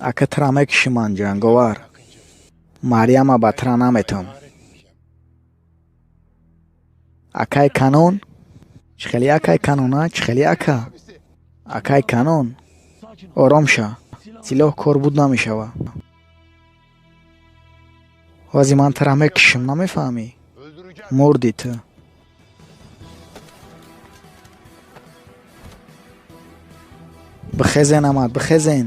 Ака тра мекуши ман, ҷанговар. Марьяма ба тра наметам. Акай канон? Чӣ хели акай канон, а? Чӣ хели ака? Акай канон? Ором ша. Силоҳ кор буд намешава. Ҳози ман тура мекушам, намефаҳмӣ? Мурдӣ ту. Бихезен, Амад, бихезен.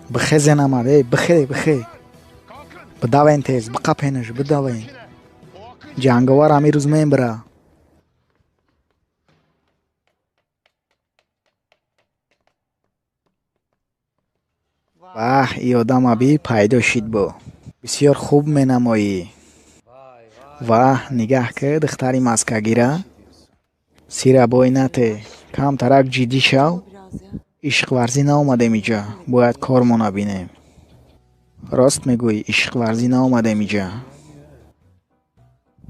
Бихезен, Амад, эй, бихе, бихе. Бидавен тез, биқапенаш, бидавен. Ҷанговар ҳамин рӯз мембира. Ваҳ, и одам абӣ пайдо шид бо. Бисёр хуб менамоӣ. Ваҳ, нигаҳ ки духтари маскагира. Сира бой нате, камтарак ҷиддӣ шав. Ишқварзӣ наомадем иҷа, бояд кормона бинем. Рост мегӯӣ, ишқварзӣ наомадем иҷа.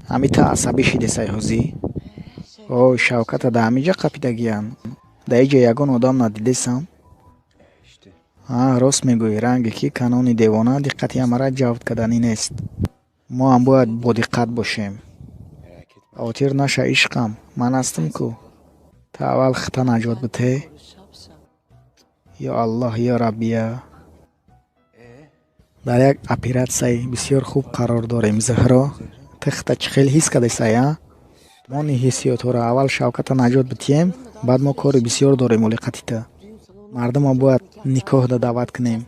Ҳами та асабӣ шидесай ҳозӣ? О, Шавката да ҳамиҷа қапидагиян. Да иҷа ягон одам надидесам? Ҳа, рост мегӯӣ, ранге ки канони девона диққати ҳамара ҷалб карданӣ нест. Мо ҳам бояд бодиққат бошем. Хотир наша, ишқам, ман ҳастам ку. Та аввал хита наҷот бите. Ё Аллоҳ, ё Раббия. Дар як оператсияи бисёр хуб қарор дорем, Зуҳро. Ту хита чӣ хел ҳис кардесай, а? Мони ҳиссиётҳоро аввал Шавката наҷот битием, баъд мо кори бисёр дорем олиқати ту. Мардумо бояд никоҳда даъват кунем.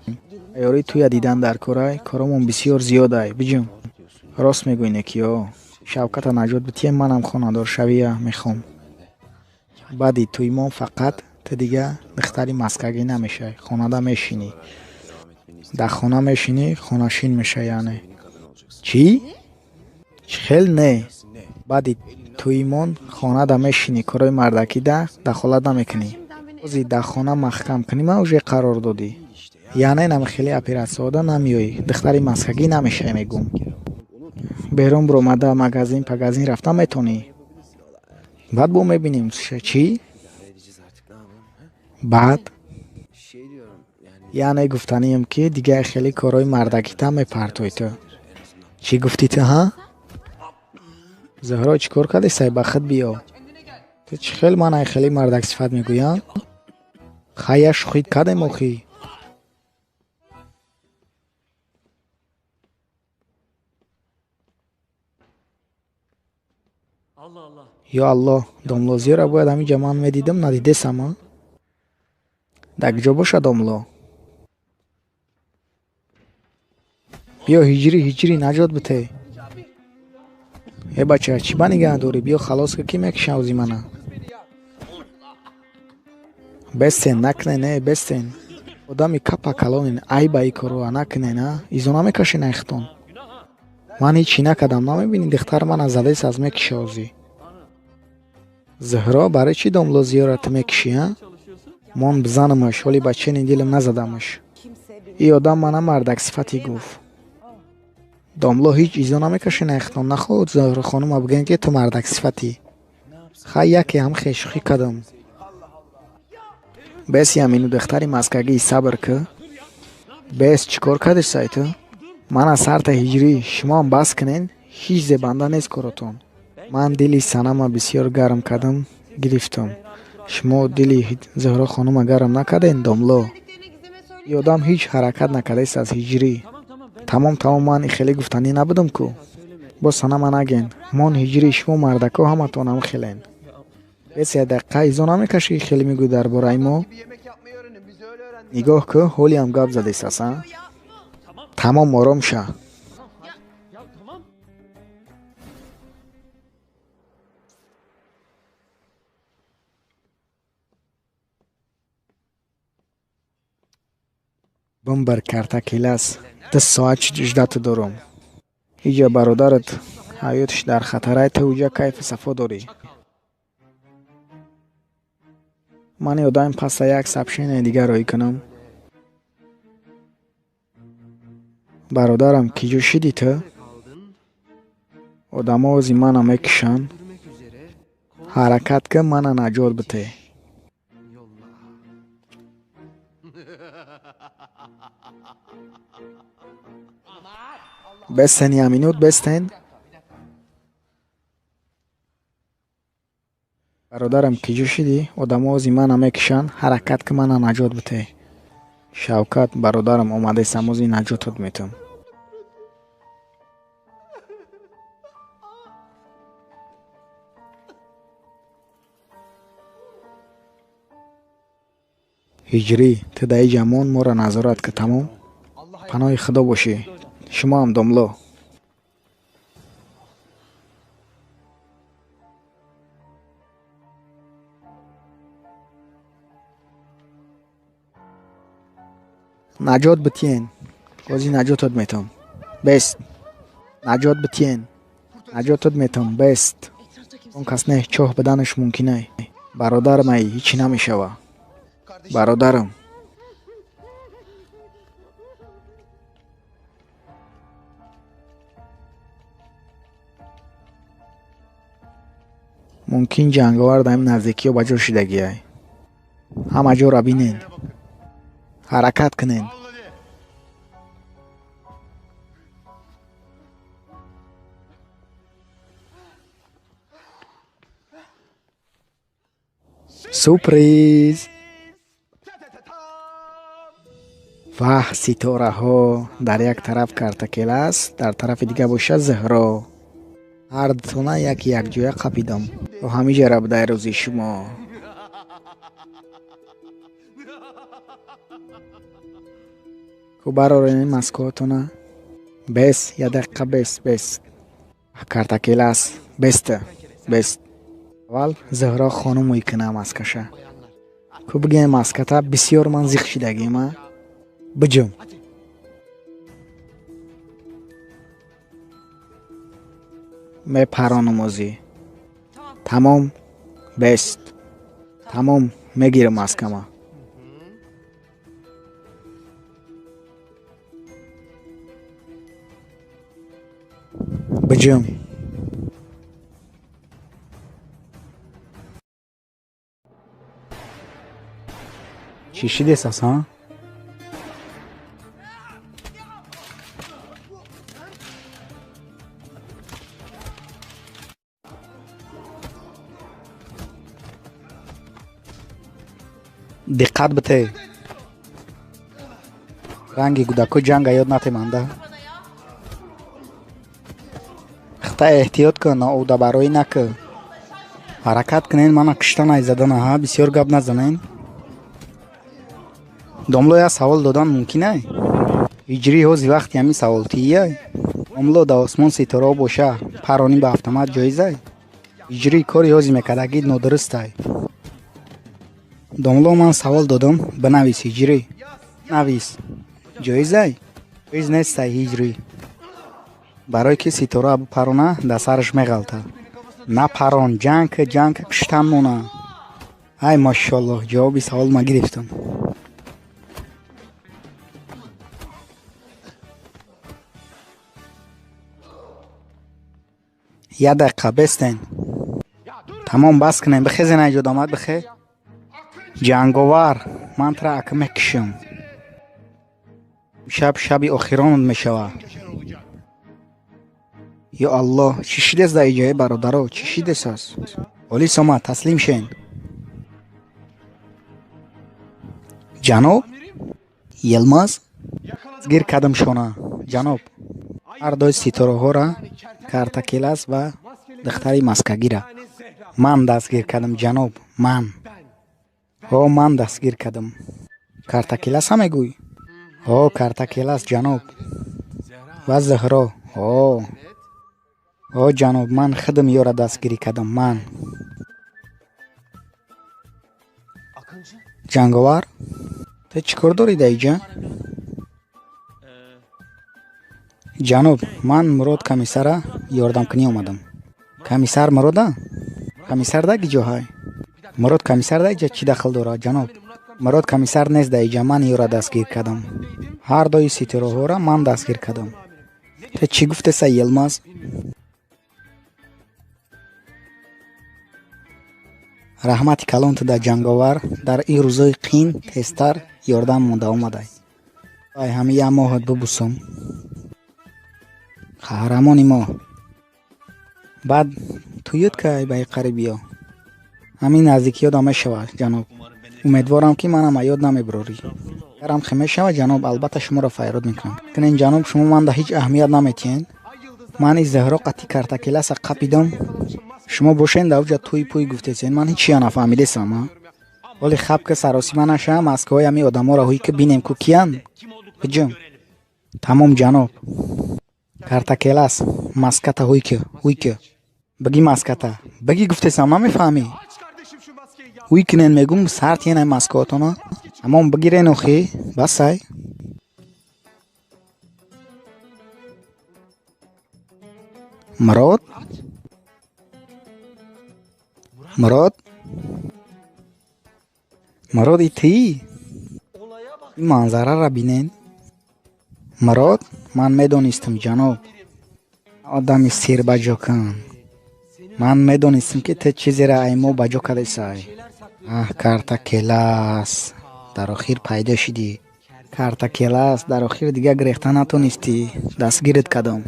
Тайёрӣ туя дидан дар корай, коромон бисёр зиёдай. Биҷум. Рост мегӯӣ, некиё. Шавката наҷот битием, манам хонадоршавия мехоҳам. Баъди тӯймон фақат ту дига духтари маскагӣ намешавӣ, хонада мешинӣ. Дар хона мешинӣ, хонашин мешавӣ яъне. Чӣ? Чӣ хел не? Баъди тӯймон хонада мешинӣ, корои мардакида дахолат намекунӣ. Ози дар хона маҳкам кунӣ, ман уже қарор додӣ. Яъне намихели оператсияҳода намеоӣ, духтари маскагӣ намешавӣ мегӯм. Берун биромада магазин пагазин рафта метонӣ. Баъд бо мебинем чӣ? Баъд? Яъне гуфтанием ки дигар хеле корҳои мардакита мепартоӣ ту. Чӣ гуфтӣ ту, ҳа? Зуҳро, чӣ кор кардесай? Ба худ биё. Ту чӣ хел ман ай хеле мардаксифат мегӯям? Хай, як шӯхӣ кардем охӣ. Ё Аллоҳ, домлозиёро бояд ҳаминҷа ман медидам, надидесам, а? Дар куҷо бошад домло? Биё, ҳиҷрӣ, ҳиҷрӣ, наҷот бите. Э бача, чӣ ба нигаҳ дорӣ? Биё халос ки, ки мекушам ози мана. Бестен, накунен, э, бестен. Одами капа калонен, айба и корро накунен, а? Изо намекашен айхтон. Ман ҳеҷ чӣ накардам, намебинӣ духтар мана задес аз мекиша озӣ. Зуҳро, барои чӣ домлозиёро ту мекушӣ, а? Мон бизанамаш, ҳоли ба чени дилам назадамаш. И одам мана мардаксифатӣ гуфт. Домло ҳеҷ изо намекашен айхтон, нахоҳад Зуҳро хонума бигӯем ки ту мардаксифатӣ. Хай, яке ҳам хешӯхӣ кардам. Бес ямину духтари маскагӣ, сабр кӣ. Бес, чӣ кор кардесай ту? Мана сарта ҳиҷрӣ, шумоам бас кунен, ҳеҷ зебанда нест коротон. Ман дили санама бисёр гарм кардам, гирифтам. Шумо дили Зуҳро хонума гарм накарден, домло? И одам ҳеҷ ҳаракат накардааст аз ҳиҷрӣ. Тамом, тамом, ман хеле гуфтанӣ набудам ку. Боз санама наген. Мон ҳиҷрӣ, шумо мардако ҳаматон ҳам хелен. Бес, як дақиқа изо намекашӣ, хеле мегӯӣ дар бораи мо? Нигоҳ кӯ, ҳолиам гап задесас, а? Тамом, ором ша. Бимбар карта келас. 2 соат ждату дорум. Иҷа бародарат ҳаётиш дар хатарай, ту уҷа кайфу сафо дорӣ. Ман ёдам паса як сообщение дигар роӣ кунам. Бародарам, киҷо шидӣ ту? Одамо ози мана мекушанд. Ҳаракат кун, мана наҷот бите. Бестен, я минут, бестен. Бародарам, киҷо шидӣ? Одамо ози мана мекушанд. Ҳаракат кун, мана наҷот бите. Шавкат, бародарам, омадесам, ози наҷотат метам. Ҳиҷрӣ, ту дар иҷа мон, моро назорат ки, тамом? Паноҳи Худо бошӣ. Шумоам, домло. Наҷот битиен. Ҳозир наҷотат метам. Бест. Наҷот битиен. Наҷотат метам. Бест. Он кас не, чоҳ биданаш мумкинай. Бародармай, ҳичи намешава. Бародарам. Мумкин ҷанговар дар ин наздикиҳо ба ҷо шидагиай. Ҳама ҷоро бинен. Ҳаракат кунен. Сюрприз! Ваҳ, ситораҳо! Дар як тараф картакелас, дар тарафи дигар бошад Зуҳро. Ҳар дутона яки якҷоя қапидам. То ҳамиҷара будай рӯзи шумо. Ку барорен маскоотона? Бес, як дақиқа бес, бес. Картакелас, беста, бест. Аввал Зуҳро хонум мекуна маскаша. Ку бигем маската бисёр ман зиқ шидагим, а? Биҷум. Мепаронам озӣ. Тамом, бест. Тамом, мегирам маскама. Биҷум. Чӣ шидесас, ҳа? Диққат бите. Ранги гудако ҷанга ёд натеманда. Хта эҳтиёт кун, ноудабароӣ накун. Ҳаракат кунен, мана кишта найзадана, ҳа, бисёр гап назанен. Домло як савол додан мумкин ай? Ҳиҷрӣ ҳози вақти ҳамин саволтиияй? Домло дар осмон ситораҳо боша, паронӣ ба автомат ҷоизай? Ҳиҷрӣ кори ҳози мекардагӣ нодурустай. Домло ман савол додам, бинавис ҳиҷрӣ. Навис. Ҷоизай? Ҷоиз нестай ҳиҷрӣ. Барое ки ситора бипарона, дар сараш меғалта. На парон, ҷанг ки, ҷанг ки, киштан мона. Ай машоллоҳ, ҷавоби савол ма гирифтам. Як дақиқа бестен. Тамом, бас кунем, бихезен ай ҷодомад, бихе. Ҷанговар, ман тура ака мекушам. Шаб шаби охиронат мешава. Ё Аллоҳ, чӣ шидес дар иҷои бародаро, чӣ шидесас? Полис омад, таслим шен. Ҷаноб? Йилмаз? Гир кардам шона. Ҷаноб, ҳар дуи ситораҳоро картакелас ва духтари маскагира. Ман дастгир кардам, ҷаноб, ман. Ҳо, ман дастгир кардам. Картакелас ҳам мегӯй? Ҳо, картакелас, ҷаноб. Ва Зуҳро. Ҳо. Ҳо, ҷаноб, ман худам ёра дастгирӣ кардам, ман. Ҷанговар, ту чӣ кор дорӣ дар иҷа? Ҷаноб, ман Мурод комиссара ёрдамкунӣ омадам. Комиссар Мурода? Комиссар дар киҷоҳай? Мурод комиссар дар иҷа чӣ дахл дорад, ҷаноб? Мурод комиссар нест дар иҷа, ман ёра дастгир кардам. Ҳар дуи ситораҳоро ман дастгир кардам. Ту чӣ гуфтеса, Йилмаз? Раҳмати калон ту дар ҷанговар, дар ин рӯзои қин тезтар ёрдам монда омадай. Ай ҳами як моҳат бубусам. Қаҳрамони мо. Баъд туёд кай ба ин қарибиё? Ҳамин наздикиёдам мешавад, ҷаноб. Умедворам, ки манам аз ёд намебурорӣ. Агарам хе мешавад, ҷаноб, албатта шуморо файрод мекунам. Кунен, ҷаноб, шумо манда ҳеҷ аҳамият наметиҳед. Ман ин Зуҳро қатъи картакеласа қапидам. Шумо бошен дар уҷа тӯй пӯй гуфтесен, ман ҳеҷ чия нафаҳмидесам, а? Оли хаб ки саросима наша, маскаҳои ҳами одаморо ҳуй ки бинем ку киян. Биҷум. Тамом ҷаноб. Картакелас, маската ҳуй ки, ҳуй ки. Биги маската. Биги гуфтесам, намефаҳмӣ? Ҳуй кинен мегум, сар тиен ай маскаотона. Тамом бигирен охи, басай. Мурод? Мурод? Мурод и тӣ? Ин манзараро бинен. Мурод, ман медонистам ҷаноб. Одами сирбаҷокан. Ман медонистам ки ту чизеро ай мо ба ҷо кардесай. Аҳ, Картакелас, дар охир пайдо шидӣ. Картакелас, дар охир дига гирехта натонистӣ. Дастгирит кардам.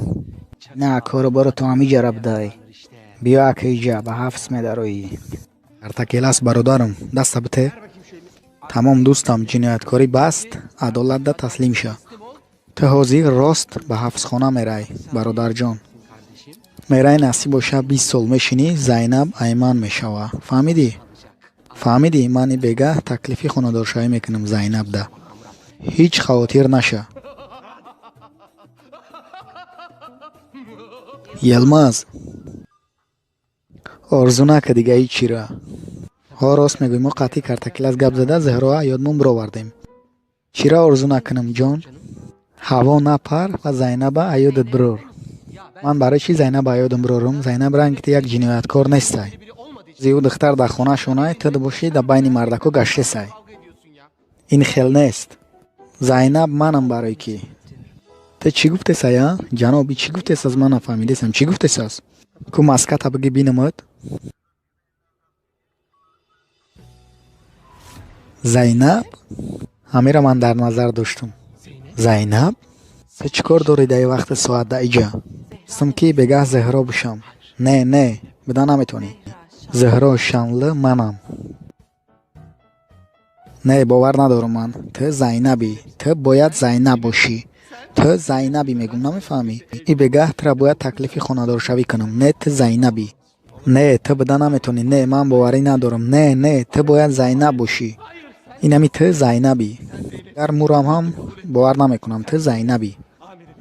На, кору боро ту ҳамиҷара будай. Биё ака иҷа, ба ҳафс медароӣ. Картакелас бародарам, даста бите. Тамом дӯстам, ҷинояткорӣ баст, адолатда таслим ша. Ту ҳозир рост ба ҳафсхона мерай, бародарҷон. Мерай насиб боша 20 сол мешинӣ, Зайнаб айман мешава. Фаҳмидӣ? Фаҳмидӣ, ман и бегаҳ таклифи хонадоршавӣ мекунам Зайнабда. Ҳеҷ хавотир наша. Йилмаз, орзу нака дига ҳеҷ чиро. Ҳо, рост мегӯй, мо қатъи Картакелас гап зада Зеҳроа ёдмон бировардем. Чира орзу накунам, ҷон? Ҳаво напар ва Зайнаба аёдат бирор. Ман барои чӣ Зайнаба аёдам бирорум? Зайнаб ранги ту як ҷинояткор нестай. Зи ӯ духтар дар хонашонай, ту бошӣ дар байни мардако гаштесай. Ин хел нест. Зайнаб манам барои кӣ? Ту чӣ гуфтесай, а? Ҷаноб, и чӣ гуфтесаз, ман нафаҳмидесам. Чӣ гуфтесаз? Ку маската биги бинамад? Зайнаб? Ҳамира ман дар назар доштум. Зайнаб? Ту чӣ кор дорӣ дар ин вақти соат дар иҷа? Стум ки бегаҳ Зеҳро бишам. Не, не, буда наметавонӣ. Зеҳро Шанлы манам. Не, бовар надорам ман. Ту Зайнабӣ. Ту бояд Зайнаб бошӣ. Ту Зайнабӣ мегум, намефаҳмӣ? И бегаҳ тура бояд таклифи хонадоршавӣ кунам. Не, ту Зайнабӣ. Не, ту буда наметавонӣ. Не, ман боварӣ надорам. Не, не, ту бояд Зайнаб бошӣ. Инами ту Зайнабӣ. Агар мурам ҳам бовар намекунам. Ту Зайнабӣ.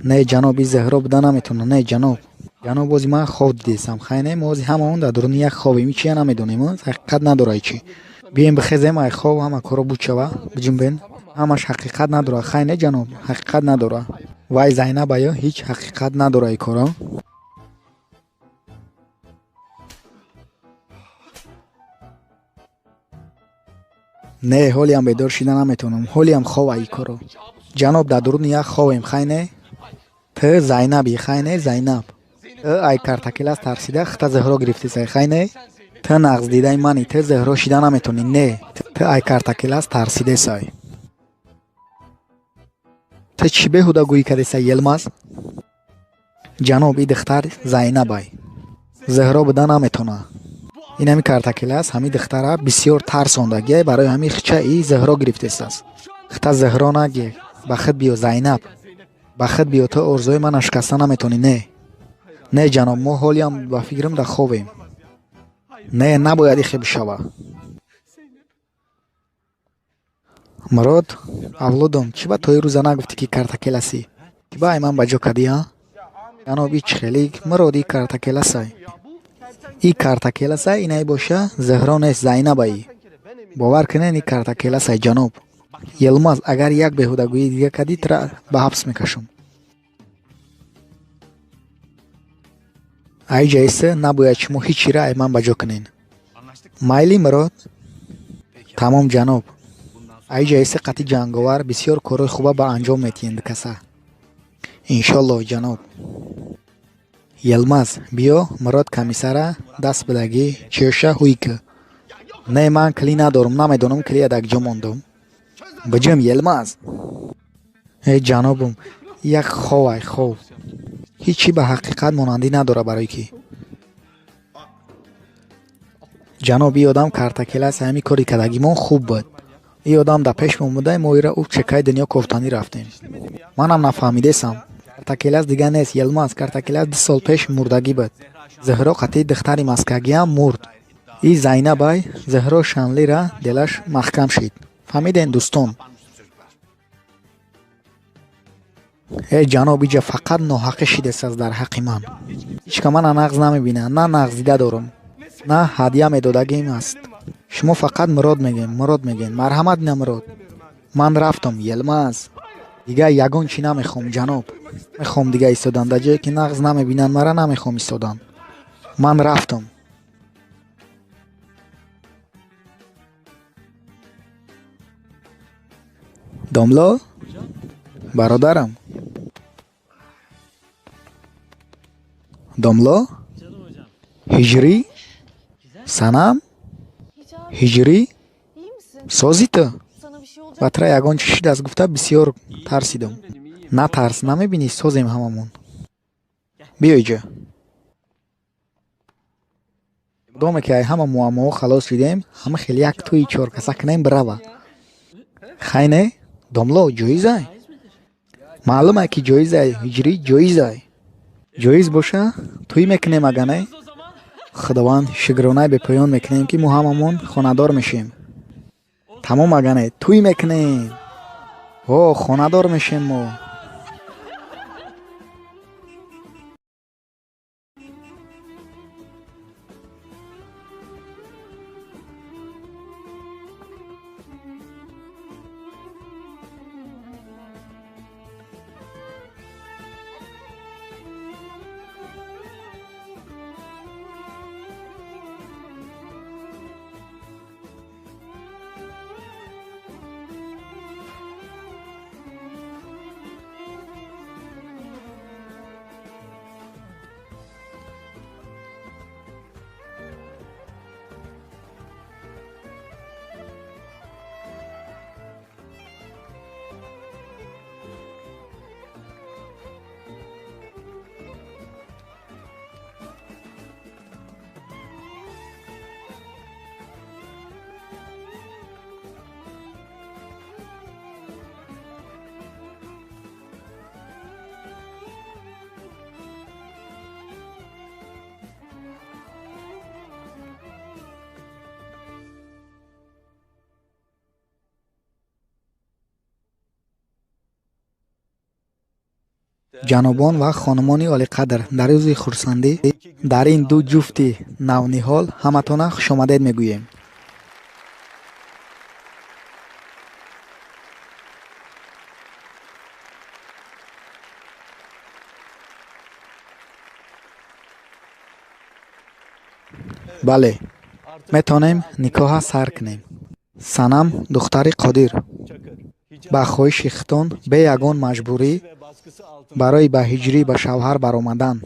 Не, ҷаноб, и Зеҳро буда наметавонад. Не, ҷаноб. Ҷаноб, бози ман хоб дидесам. Хай не, мо ози ҳамаон дар дуруни як хобем. Ичия намедонем, ҳақиқат надора ичи. Бием бихезем ай хоб, ҳама коро буд шава. Биҷунбен. Ҳамаш ҳақиқат надора. Хай не, ҷаноб, ҳақиқат надора. Вай Зайнаб аю ҳеҷ ҳақиқат надора и коро. Не, ҳолиам бедор шида наметавонам. Ҳолиам хоб ай коро. Ҷаноб, дар дуруни як хобем, хай не? Ту Зайнабӣ, хай не, Зайнаб. Ту ай Картакелас тарсида хита Зеҳро гирифтесай, хай не? Ту нағздидаи мани, ту Зеҳро шида наметавонӣ. Не, ту ай Картакелас тарсидесай. Ту чӣ беҳудагӯӣ кардесай, Йилмаз? Ҷаноб, и духтар Зайнабай. Зеҳро буда наметавона. Инами Картакелас ҳами духтара бисёр тарсондагиай, барои ҳами хича и Зеҳро гирифтесас. Хита Зеҳро нагир, ба худ биё, Зайнаб. Ба худ биё, ту орзуи мана шикаста наметавонӣ. Не. Не, ҷаноб, мо ҳолиам ба фикрам дар хобем. Не, набояд ихе бишава. Мурод, авлодом, чӣ ба тои рӯза нагуфтӣ ки Картакеласӣ? Чӣ ба ай ман ба ҷо кардӣ, а? Ҷаноб, ич хелик, Мурод, и Картакеласай. И Картакеласай, инай боша, Зеҳро нест, Зайнабаи. Бовар кунед, и Картакеласай, ҷаноб. Йилмаз, агар як беҳудагӯии дига кардӣ, тура ба ҳабс мекашам. Ай ҷаиса набояд шумо ҳеҷ чиро ай ман ба ҷо кунед. Майли, Мурод? Тамом, ҷаноб. Ай ҷаиса қатъи ҷанговар бисёр корҳои хуба ба анҷом метиҳанд каса. Иншоллоҳ, ҷаноб. Йилмаз, биё, Мурод комиссара даст бидагӣ, чиёша ҳуй ки. Не, ман кили надорам, намедонам килия дар куҷо мондам. Биҷим, Йилмаз. Э, ҷанобум, як хов ай хов. Ҳеҷ чӣ ба ҳақиқат монандӣ надора барои кӣ. Ҷаноб, и одам Картакелас, ҳами кори кардагимон хуб буд. И одам дар пешмон буда, мо ира ӯ чекаи дунё кофтанӣ рафтем. Манам нафаҳмидесам. Картакелас дига нест, Йилмаз, Картакелас 2 сол пеш мурдагӣ буд. Зеҳро қатъи духтари маскагиам мурд. И Зайнабай Зеҳро Шанлира дилаш маҳкам шид. Фаҳмиден, дӯстон? Э ҷаноб, иҷа фақат ноҳақӣ шидест дар ҳаққи ман. Ҳеҷ ка мана нағз намебинад, на нағз дида дорам, на ҳадя медодагим аст. Шумо фақат Мурод мегӯем, Мурод мегӯем. Марҳамат, ина Мурод. Ман рафтам, Елмаз. Дигар ягон чӣ намехоҳам, ҷаноб. Мехоҳам дига истодан дар ҷое ки нағз намебинанд мара, намехоҳам истодан. Ман рафтам. Домло, бародарам. Домло, Ҳиҷрӣ, Санам, Ҳиҷрӣ, сози ту? Ба тра ягон чӣ шидааст гуфта бисёр тарсидам. Натарс, намебинӣ, созем ҳамамон. Биё иҷа. Доме ки ай ҳама муаммоҳо халос шидем, ҳама хел як тӯи чоркаса кунем, бирава. Хай не? Домло, ҷоизай? Маълум ай ки ҷоизай, Ҳиҷрӣ, ҷоизай. Ҷоиз боша, тӯй мекунем ага не? Худованд шукронаи бепоён мекунем, ки мо ҳамамон хонадор мешем. Тамом ага не, тӯй мекунем. О, хонадор мешем мо. Ҷанобон ва хонумони олиқадр, дар рӯзи хурсандӣ дар ин ду ҷуфти навниҳол ҳаматона хушомадед мегӯем. Бале, метавонем никоҳа сар кунем. Санам духтари Қодир, ба хоҳиши хитон бе ягон маҷбурӣ барои ба Ҳиҷрӣ ба шавҳар баромадан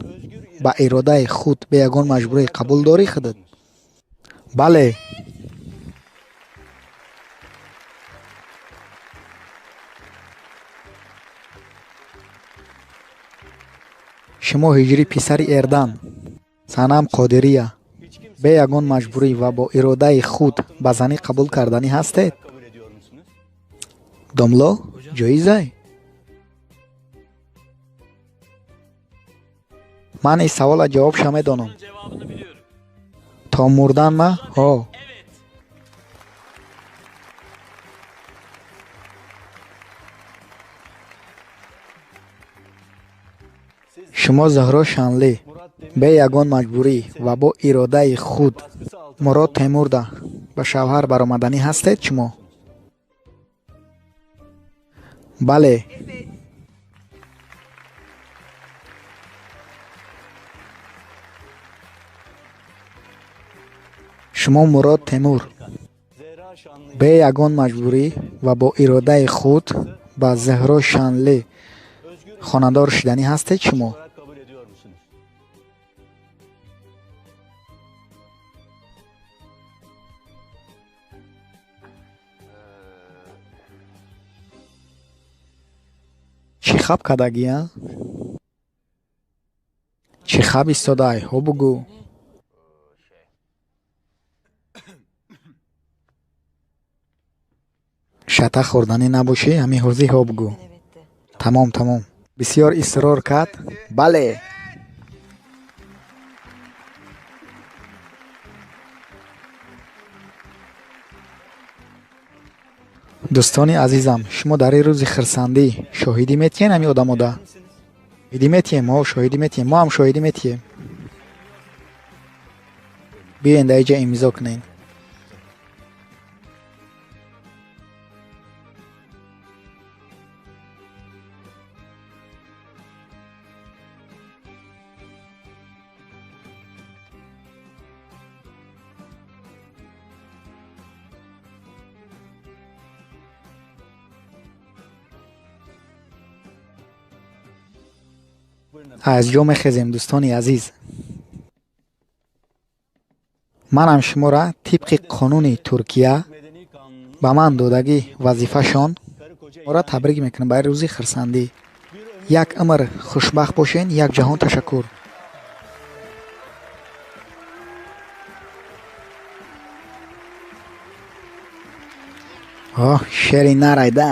ба иродаи худ бе ягон маҷбурӣ қабул дорӣ худат? Бале. Шумо Ҳиҷрӣ писари Эрдан, Санам Қодирия бе ягон маҷбурӣ ва бо иродаи худ ба занӣ қабул карданӣ ҳастед? Домло, ҷоизай? Ман ин савола ҷавобша медонам. То мурдан ма? Ҳо. Шумо Зуҳро Шанлӣ бе ягон маҷбурӣ ва бо иродаи худ Мурод Темурда ба шавҳар баромаданӣ ҳастед шумо? Бале. Шумо Мурод Темур бе ягон маҷбурӣ ва бо иродаи худ ба Зеҳро Шанлӣ хонадор шуданӣ ҳастед шумо? Чӣ хаб кардагӣ, а? Чӣ хаб истодай, ҳо бугӯ. Шата хӯрданӣ набошӣ, ҳамин ҳозӣ ҳо бугӯ. Тамом, тамом. Бисёр исрор кард. Бале. Дӯстони азизам, шумо дар ин рӯзи хирсандӣ шоҳидӣ метиҳен ҳамин одамода? Шоҳидӣ метиҳем, мо шоҳидӣ метиҳем, мо ҳам шоҳидӣ метиҳем. Биёен дар инҷа имзо кунен. Аз ҷо мехезем, дӯстони азиз. Манам шуморо тибқи қонуни Туркия ба ман додагӣ вазифашон шуморо табрик мекунам ба рӯзи хирсандӣ. Як умр хушбахт бошен, як ҷаҳон ташаккур. Оҳ, шери нарайда.